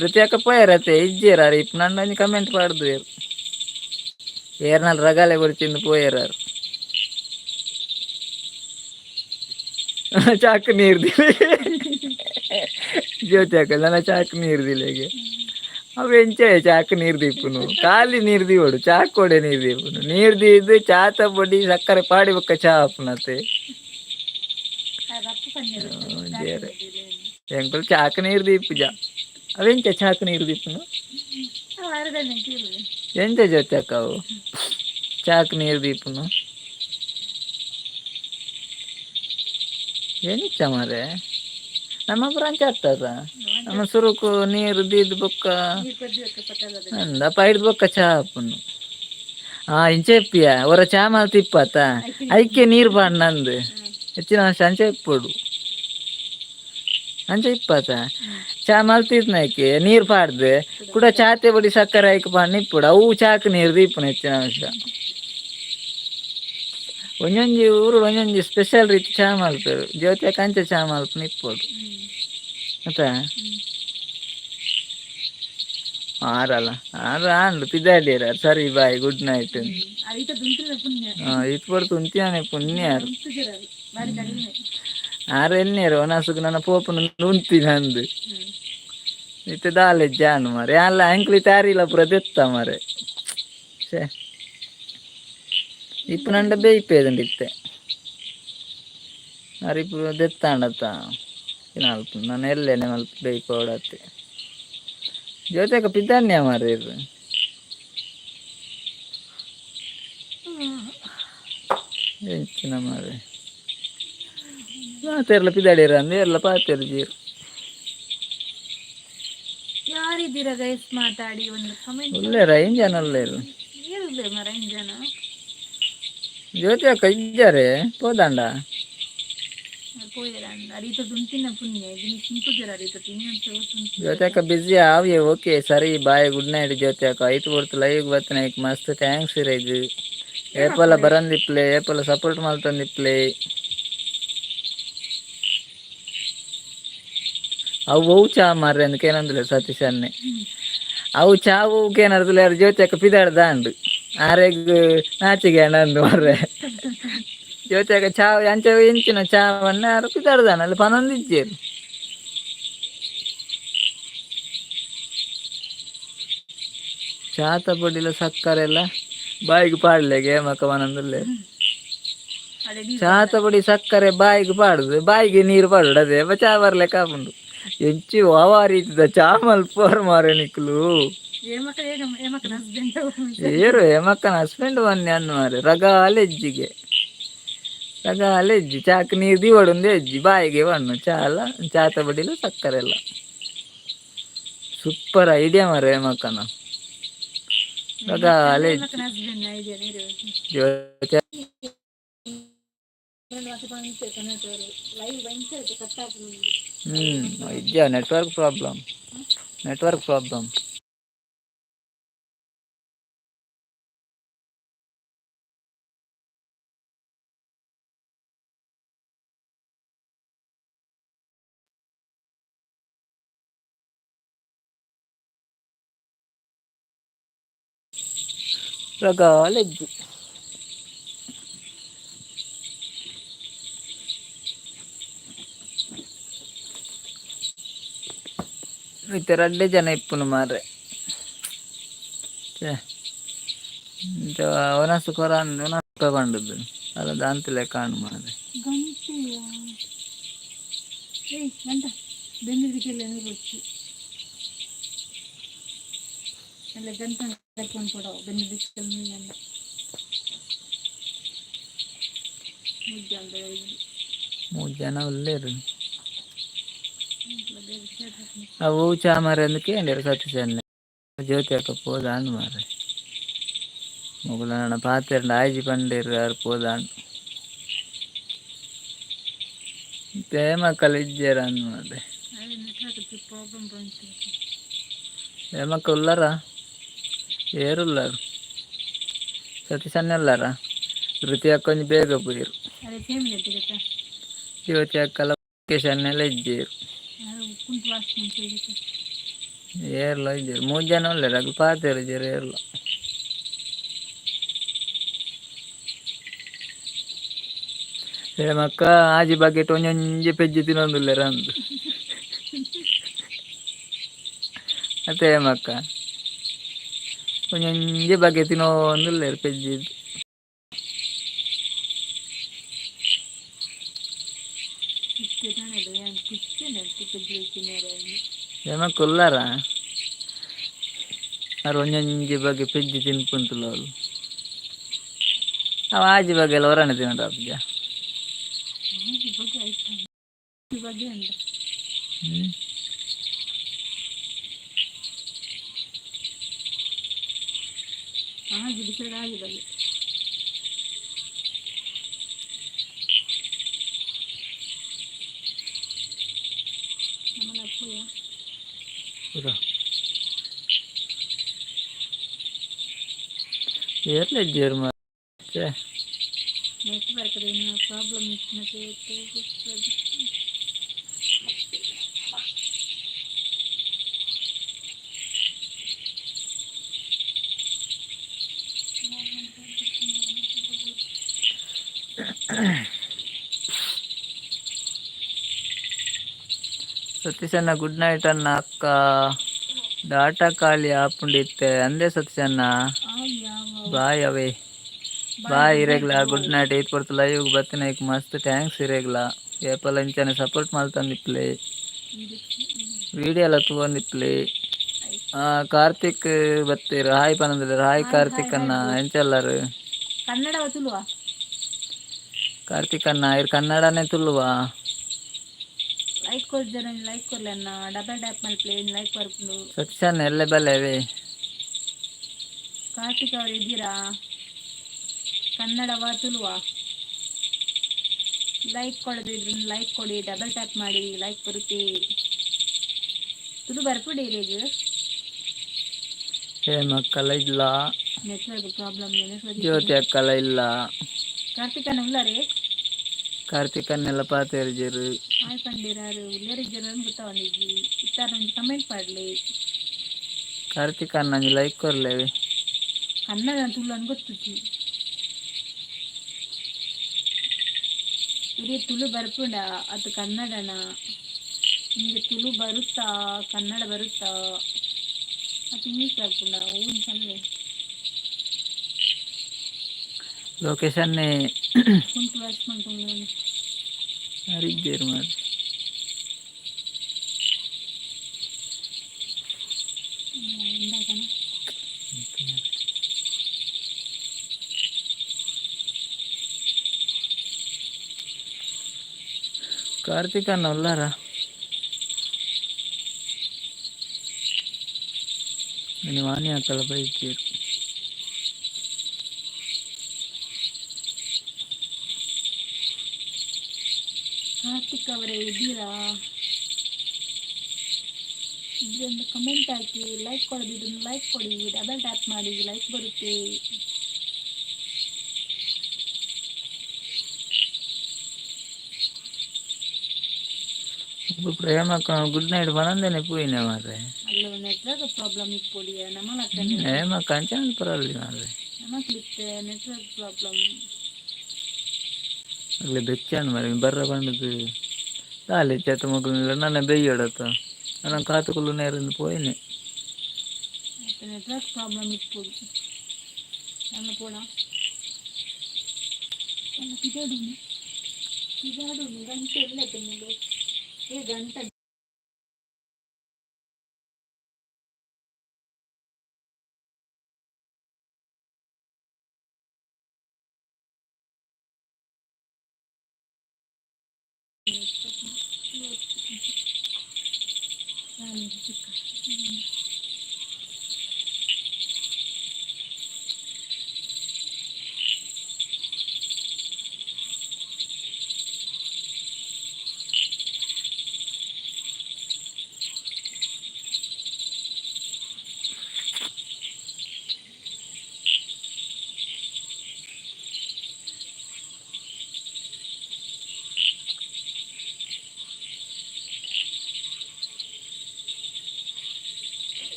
ಧೃತಿ ಅಕ್ಕ ಪೋಯರತ್ತೆ ಇಜ್ಜೇರಾರು ಇಪ್ಪ ನನ್ನ ಕಮೆಂಟ್ ಪಾಡ್ದು ಏರ್ನಲ್ ರಗಾಲೆ ಕೊಡ್ಚಿಂದು ಪೋಯರಾರು ಚಾಕ್ ನೀರು ದಿಲೆ ಜ್ಯೋತಿ ಅಕ್ಕ ನನ್ನ ಚಾಕ್ ನೀರು ದಿಲೆಗೆ. ಅವು ಎಂಚ ಚಾಕ್ ನೀರು ದೀಪುನು? ಖಾಲಿ ನೀರು ದೀವಡು, ಚಾಕ್ ಕೊಡೆ ನೀರು ದೀಪುನು. ನೀರು ದೀದು ಚಾತ ಪೊಡಿ ಸಕ್ಕರೆ ಪಾಡಿ ಬೊಕ್ಕ ಚಾ ಆಪುನತೆ. ರಪ್ಪು ಪನ್ನೀರು. ದೇವ್ರೆ. ಎಂಕುಲು ಚಾಕ್ ನೀರು ದೀಪುಜ. ಅವೆಂಚ ಚಾಕ್ ನೀರು ದೀಪುನು? ಎಂಚ ಜ್ಯೋತಿ ಅಕ್ಕ ಅವು ಚಾಕ್ ನೀರು ದೀಪುನು ಎಂಚ ಮಾರೆ? ನಮ್ಮ ಬ್ರಾಂಚ್ ಆಗ್ತದ, ನಮ್ಮ ಸುರುಕು ನೀರು ದೀದ್ ಬೊಕ್ಕ ಅಂದ ಪೈಡ್ ಬೊಕ್ಕ ಚಾ ಆಪುನು. ಆ ಇಂಚ ಇಪ್ಪಿಯ ಒರ ಚಾ ಮಲ್ತ್ ಇಪ್ಪತ್ತ, ಐಕೆ ನೀರು ಪಾಡ್ ನಂದು ಹೆಚ್ಚಿನ ಅಂಶ ಅಂಚ ಇಪ್ಪೊಡು. ಅಂಚ ಇಪ್ಪತ್ತ ಚಾ ಮಲ್ತಿದ್ನೈಕೆ ನೀರು ಪಾಡ್ದು ಕೂಡ ಚಾತೆ ಬಡಿ ಸಕ್ಕರೆ ಐಕ್ ಪಾಡ್ನ ಇಪ್ಪೊಡು. ಅವು ಚಾಕ್ ನೀರು ದೀಪುನ ಹೆಚ್ಚಿನ ಅಂಶ. ಒಂಜೊಂಜಿ ಊರು ಒಂಜೊಂಜಿ ಸ್ಪೆಷಲ್ ರೀತಿ ಚಾ ಮಲ್ಪೆರು. ಜ್ಯೋತಿಯ ಕಂಚ ಚಾ ಮಲ್ಪುನ ಇಪ್ಪೊಡು. ಆತ ಆರಲ್ಲ, ಆರು ಆಂಡ್ ಪಿದಾಡಿಯರ. ಸರಿ, ಬಾಯ್, ಗುಡ್ ನೈಟ್. ಅರಿತ ದುಂತಿನ ಪುಣ್ಯ. ಇತ್ ಪೊರ್ತು ಉಂತಿಯಾನೆ ಪುಣ್ಯ. ಉಂತುಜರದು ಬಾರಿ ಕಡಿಮೆ. ಆರು ಎನ್ನೇರು ಒನಸುಗು ನನ್ನ ಪೋಪುನ ಉಂತಿ ನಂದು ಇತ್ತೆ ದಾಲೆ ಜಾನು ಮಾರೆ. ಅಲ್ಲ, ಅಂಕ್ಲಿ ತಾರಿಲ ಪೂರ ದೆತ್ತ ಮಾರೆ. ಛೇ, ಇಪ್ಪು ನಂಡ ಬೇಯ್ಪೇದಂಡ ಇತ್ತೆ. ಅರಿಪು ದೆತ್ತಾಂಡತ್ತ ನಾಲ್ಕು ನಾನು ಎಲ್ಲೇನೆ ಮಲ್ಪ ಬೇಯ್ಪೋಡತ್ತೆ. ಜ್ಯೋತಿಕ ಪಿದಾನ್ಯ ಮಾರೆ ಇರು. ಎಂಚಿನ ಮಾರೆ, ಮಾತೆರ್ಲ ಪಿದಾಡಿರ ಅಂದ್ ಏರ್ಲ ಪಾತೆರ್ ಜೀರು. ಯಾರಿದ್ದೀರಾ ಗೈಸ್? ಮಾತಾಡಿ, ಒಂದು ಕಮೆಂಟ್. ಉಲ್ಲೇರ ಐನ್ ಜನ ಉಲ್ಲೇರು. ಏರುದೆ ಮರ ಐನ್ ಜನ. ಜ್ಯೋತಿ ಅಕ್ಕ ಇಜ್ಜಾರೆ, ಪೋದಾಂಡ. ಪೋಯೆರ ಅರಿತ ದುಂತಿನ ಪುಣ್ಯ ಇದನ್ನ ಕುಂತುಜರ ಅರಿತ ತಿನ್ನಂತ. ಜ್ಯೋತಿ ಅಕ್ಕ ಬಿಸಿ ಆವಿಯೆ. ಓಕೆ, ಸರಿ, ಬಾಯ್, ಗುಡ್ ನೈಟ್. ಜ್ಯೋತಿ ಅಕ್ಕ ಐತು ಹೊರ್ತು ಲೈವ್ ಬತ್ತನ ಮಸ್ತ್ thanks ಇರೆಗ್. ಏಪಲ ಬರಂದಿಪ್ಲೆ, ಏಪಲ ಸಪೋರ್ಟ್ ಮಲ್ತೊಂದಿಪ್ಲೆ. ಅವು ಅವು ಚಾ ಮಾರ್ರೆ ಅಂದ್ ಕೇನಂದಿಲ್ಲ ಸತೀಶ್ ಅನ್ನೆ. ಅವು ಚಾ ಕೇನರ್ದುಲ್ಲ. ಜ್ಯೋತಿ ಅಕ್ಕ ಪಿದಾಡ್ದ ಅಂಡು ಆರೆಗ್ ನಾಚಿಗೆ ಅಂದು ಮಾರ್ರೆ. ಜ್ಯೋತಿ ಅಕ್ಕ ಚಾ ಅಂಚ ಎಂಚಿನ ಚಾವನ್ನ ಆರು ಪಿದಾಡ್ದಾನ ಅಲ್ಲಿ ಪನೊಂದಿಜ್ಜೇರು. ಚಾತ ಪೊಡಿಲ ಸಕ್ಕರೆ ಎಲ್ಲ ಬಾಯಿಗೆ ಪಾಡ್ಲೆಗೆ ಮಕ್ಕ ಮನಂದುಲ್ಲೆ. ಅಡೆ. ಚಾತ ಪೊಡಿ ಸಕ್ಕರೆ ಬಾಯಿಗೆ ಪಾಡುದು, ಬಾಯಿಗೆ ನೀರು ಪಾಡುಡು, ಅದೇ ಚಾ ಬರ್ಲೆಕ್ಕ ಆಪುಂಡು. ಎಂಚಿ ವಾವಾ ರೀತಿದ ಚಾ ಮಲ್ಪುವರ್ ಮಾರೆ ನಿಕ್ಲು? ಏಮಕ್ಕ ಏಮಕ್ಕನ ಹಸ್ಬೆಂಡ್. ಏರು ಹೇಮಕ್ಕನ ಹಸ್ಬೆಂಡ್ ಬನ್ನಿ ಅನ್ನು ಮಾರೆ. ರಗಾಲೆ ಎಜ್ಜಿಗೆ ರಗಾಲೆ ಎಜ್ಜಿ. ಚಾಕ್ ನೀರು ದಿವಡುಂದು ಎಜ್ಜಿ, ಬಾಯಿಗೆ ಬಣ್ಣು ಚಾಲ ಚಾತ ಬಡಿಲ ಸಕ್ಕರೆ ಎಲ್ಲ. ಸೂಪರ್ ಐಡಿಯಾ ಮಾರೆ ಹೇಮಕ್ಕನ, ರಗಾಲೆ ಎಜ್ಜಿ. ಏಮಕ್ಕನ ಹಸ್ಬೆಂಡ್ ಐಡಿಯಾ ನೀರು. ಜ್ಯೋತಿ. ಲೈವ್ ಭಯಂಕರ ಕಟ್ ಆಪುಂಡು. ಇದ್ಯಾ ನೆಟ್ವರ್ಕ್ ಪ್ರಾಬ್ಲಮ್, ನೆಟ್ವರ್ಕ್ ಪ್ರಾಬ್ಲಮ್. ರಗಾಲೆ ಎಜ್ಜಿ. ಇತ್ತೆ ರಡ್ಡೆ ಜನ ಇಪ್ಪುನು ಮಾರ್ರೆ. ಛೆ, ಇಂಚ ಒನಸು ಕೊರಾನ್ ಒನಸು ಪಂಡುದು ಅಲ್ಲ ದಾಂತಲೆ ಕಾಣು ಮಾರ್ರೆ. ಗಂಟೆಯ ಏಯ್ ಗಂಟ ಬೆಂದಿದ್ದಕ್ಕೆಲ್ಲ ನೀರು వచ్చి ಅಲ್ಲ ಗಂಟ ಕಟ್ಕೊಂಡು ಕೊಡೋ ಬೆಂದಿದ್ದಕ್ಕೆಲ್ಲ ಅಲ್ಲ ಮುಜ್ಜಂದ. ಮೂರು ಜನ ಉಲ್ಲೇರು. ಅವು ಚಾ ಮಾರೆ ಅಂದ್ ಕೇಂಡೇರು ಸತೀಶ್ ಅಣ್ಣೆ. ಜ್ಯೋತಿ ಅಕ್ಕ ಪೋದಾಂಡ್ ಮಾರ್ರೆ. ಮೊಗುಲ ನನ ಪಾತೆರ್ಂಡ ಆಯ್ಜಿ ಪಂಡೇರು, ಆರ್ ಪೋದಾಂಡ್. ಇತ್ತೆ ಮಕ್ಕಳು ಇಜ್ಜೆರ್ ಅಂದ್ ಮಾರ್ರೆ. ಅದೇ ನೆಟ್ವರ್ಕ್ ಪ್ರಾಬ್ಲಮ್ ಬಂತು. ಹೇಮಕ್ಕ ಉಲ್ಲಾರ? ಏರುಲ್ಲಾರು? ಸತೀಶ್ ಅಣ್ಣ ಉಲ್ಲಾರ? ಧೃತಿ ಅಕ್ಕ ಒಂಜಿ ಬೇಗ ಪೋಯೆರು. ಅದೇ ಸೇಮ್ ಇದೆ ಗೊತ್ತಾ. ಜ್ಯೋತಿ ಅಕ್ಕಲ ಮುಕೇಶ್ ಅಣ್ಣೆಲ್ಲ ಇಜ್ಜೇರು. ಕುಂತು ವಾಸನೆ ಉಂಟು. ಏರ್ಲ ಇಜ್ಜೆರ್, ಮೂರು ಜನ ಉಲ್ಲೆರ್. ಅಕ್ಲು ಪಾತೆರುಜೆರ್ ಏರ್ಲ. ಹೇಮಕ್ಕ ಆಜಿ ಬಕೆಟ್ ಒಂಜೊಂಜಿ ಪೆಜ್ಜಿ ತಿನ್ನೊಂದುಲ್ಲೆರ್ ಅಂದ್. ಅತ್ತೆ ಮಕ್ಕ ಒಂಜೊಂಜಿ ಬಗ್ಗೆ ತಿನ್ನೋಂದುಲ್ಲೆರ್ ಪೆಜ್ಜಿ. ಇತ್ತೆ ಯಾನ್ ಪುಚ್ಚೆನೆ ಪೆಜ್ಜಿ ತಿನ್ಯರೆ. ಹೇಮಕ್ಕ ಉಲ್ಲಾರ? ಆರ್ ಒಂಜೊಂಜಿ ಬಗ್ಗೆ ಪೆಜ್ಜಿ ತಿನ್ಪುಂತುಲ್ಲ ಅವ್ಲು. ಅವ ಆಜಿ ಬಗ್ಗೆ ಎಲ್ಲ ಹೊರನೆ ತಿನ್ನೋದು ಅಬ್ಜ. ಆಜಿ ಬಗೆ ಆಯ್ತು, ಬಗೆ ಉಂಡು. ಹ್ಮ್. ಆಜಿ ಬಿಸಿಲು ಆಜಿ ಬಗೆ. ನಮ್ಮನ್ನ ಪೂಯ. ಪೂರ ಏರ್ಲ ಇಜ್ಜೆರ್ ಮಾರ್ರೆ. ನೆಟ್ವರ್ಕ್ ಏನ ಪ್ರಾಬ್ಲಮ್ ಇತ್ತಿನ. ಸತೀಶಣ್ಣ ಗುಡ್ ನೈಟ್ ಅಣ್ಣ. ಅಕ್ಕ ಡಾಟಾ ಖಾಲಿ ಆಪುಂಡು ಇತ್ತೆ ಅಂದೆ ಸತೀಶಣ್ಣ. ಯಾವ? ಬಾಯ್ ಅವೇ. ಬಾಯ್ ಇರೆಗ್ಲ, ಗುಡ್ ನೈಟ್. ಏತ್ ಪೊರ್ತು ಲೈವ್ ಬತ್ತಿನೈಕ್ ಮಸ್ತ್ thanks ಇರೆಗ್ಲ. ಏಪಲ ಇಂಚನೆ ಸಪೋರ್ಟ್ ಮಲ್ತೊಂದಿಪ್ಪುಲೆ, ವಿಡಿಯೋ ಎಲ್ಲ ತೂವೊಂದಿಪ್ಪುಲೆ. ಕಾರ್ತಿಕ್ ಬತ್ತೆರ್, ಹಾಯ್ ಪನೊಂದುಲ್ಲೆರ್. ಹಾಯ್ ಕಾರ್ತಿಕ್ ಅಣ್ಣ, ಎಂಚಲ್ಲಾರ್? ಕನ್ನಡ ತುಳುವ? ಕಾರ್ತಿಕ್ ಅಣ್ಣ, ಇರ್ ಕನ್ನಡನೇ ತುಳುವಾ? ಲೈಕ್ ಕೊರ್ಜನ, ಲೈಕ್ ಕೊರ್ಲೆ ಅಣ್ಣ. ಡಬಲ್ ಟ್ಯಾಪ್ ಮಲ್ಪಲೆ, ಲೈಕ್ ಬರ್ಪುಂಡು. ಸತೀಶ್ ಅಣ್ಣ ಎಲ್ಲೆ ಬಲ್ಲೆ ಅವೇ. ಕಾರ್ತಿಕ್ ಅವರು ಇದ್ದೀರಾ? ಕನ್ನಡವಾ ತುಳುವ? ಲೈಕ್ ಕೊಡದಿದ್ರೆ ಲೈಕ್ ಕೊಡಿ, ಡಬಲ್ ಟ್ಯಾಪ್ ಮಾಡಿ, ಲೈಕ್ ಬರುತ್ತೆ. ತುಳು ಬರ್ಪುಂಡು ಇರೆಗ್? ಹೇಮಕ್ಕಲ ಇಲ್ಲ. Network problem. ಜ್ಯೋತಿ ಅಕ್ಕಲ ಇಲ್ಲ. ಕಾರ್ತಿಕ್ ಅಣ್ಣ ಉಲ್ಲಾರೆ? ಕಾರ್ತಿಕ್ ಅಣ್ಣೆಲ್ಲ ಪಾತೆರ್ಜೆರ್. ಹಾಯ್ ಪಂಡಿರಾರು ಉಲ್ಲೇರಿ ಜನ ಗೊತ್ತಾವಂದಿಜ್ಜಿ. ಇತ್ತಾರ ಒಂಜಿ ಕಮೆಂಟ್ ಪಾಡ್ಲಿ. ಕಾರ್ತಿಕ್ ಅಣ್ಣ ಒಂಜಿ ಲೈಕ್ ಕೊರ್ಲೆವೆ. ಕನ್ನಡ ತುಳು ಅನ್ ಗೊತ್ತುಜ್ಜಿ. ಇಡೀ ತುಳು ಬರ್ಪುಂಡ ಅದು ಕನ್ನಡನ? ನಿಮಗೆ ತುಳು ಬರುತ್ತಾ, ಕನ್ನಡ ಬರುತ್ತಾ, ಅದು ಇಂಗ್ಲೀಷ್ ಬರ್ಪುಂಡ? ಊನ್ ಪನ್ಲೆ. ಲೋಕೇಶ್ ಅಣ್ಣೆ. ಕುಂಟು ವಾಶ್ ಮಲ್ತೊಂದು. ಅರಿಜ್ಜೆರ್ ಮಾರ್ರೆ. ಇಂದಾಕನ. ಕಾರ್ತಿಕ್ ಅಣ್ಣ ಉಲ್ಲಾರ? ಇನಿ ವಾಣಿ ಅಕ್ಕಲ ಬೈದೆರ್. ಕಾರ್ತಿಕ್ ಅವರೇ ಇದ್ದೀರಾ? ಇದ್ರೆ ಒಂದು ಕಮೆಂಟ್ ಹಾಕಿ. ಲೈಕ್ ಕೊಡದಿದ್ರೆ ಲೈಕ್ ಕೊಡಿ, ಡಬಲ್ ಟ್ಯಾಪ್ ಮಾಡಿ, ಲೈಕ್ ಬರುತ್ತೆ. ಪ್ರೇಮಕ್ಕ ಗುಡ್ ನೈಟ್ ಪನಂದೇನೆ ಪೂಯಿನೆ ಮಾರ್ರೆ. ಅಲ್ಲ, ನೆಟ್ವರ್ಕ್ ಪ್ರಾಬ್ಲಮ್ ಇಪ್ಪೊಡಿ ನಮ್ಮಲ. ಹೇಮಕ್ಕ ಅಂಚನೆ ಪರವಲ್ಲಿ ಮಾರ್ರೆ. ನಮಕ್ಲಿತ್ತೆ ನೆಟ್ವರ್ಕ್ ಪ್ರಾಬ್ಲಮ್. ಅಗ್ಲೆ ಬೆಚ್ಚಾಂಡ್ ಮಾರ್ರೆ. ಬರ್ರ ಪಂಡುದು ದಾಲೆ ಇಜ್ಜತ್ತ ಮೊಗುಲು ನನ ಬೆಯ್ಯೊಡತ್ತ ನನ ಕಾತ್ ಕುಲ್ಲುನೇರಂದ್ ಪೋಯಿನೆ. ಮತ್ತೆ ನೆಟ್ವರ್ಕ್ ಪ್ರಾಬ್ಲಮ್ ಇಪ್ಪೊಡು. ನನ್ನ ಪೋಡ ಪಿದಾಡುನಿ ಪಿದಾಡುನಿ ಗಂಟೆ ಇಲ್ಲ ತಿನ್ನುದು ಏ ಗಂಟೆ.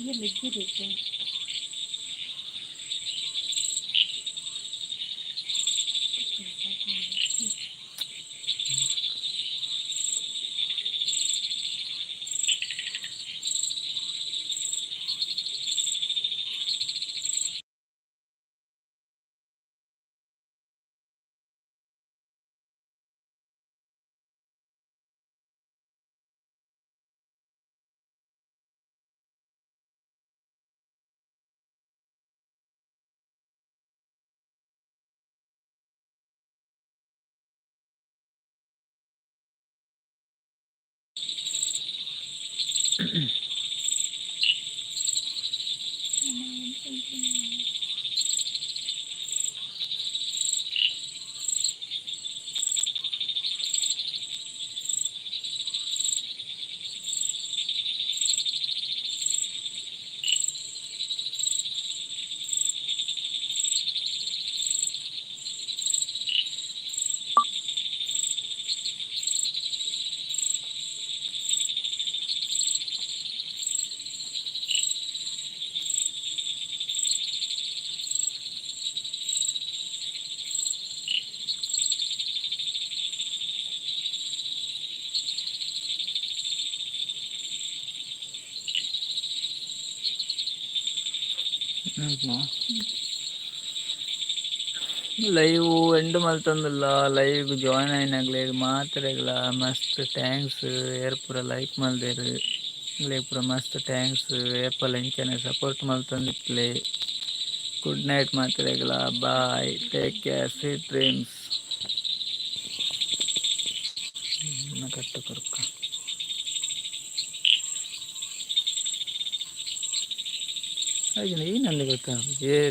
ये लिख भी देते हैं। ಲೈವ್ ಎಂಡ್ ಮಲ್ತೊಂದುಲ್ಲ. ಲೈವ್ ಜಾಯ್ನ್ ಆಯಿನಗ್ಲೆಗ್ ಮಾತೆರೆಗ್ಲ ಮಸ್ತ್ thanks. ಏರ್ ಪೂರ ಲೈಕ್ ಮಲ್ದೆರ್, ನಿಕ್ಲೆಗ್ ಪೂರ ಮಸ್ತ್ thanks. ಏಪಲ ಇಂಚನೆ ಸಪೋರ್ಟ್ ಮಲ್ತೊಂದಿಪ್ಪುಲೆ. ಗುಡ್ ನೈಟ್ ಮಾತೆರೆಗ್ಲ. Bye, take care, sweet dreams. ಕಟ್ಟು ಕೊರ್ಕ. ಈ ನಂದು ಗೊತ್ತಾ ಏತ್.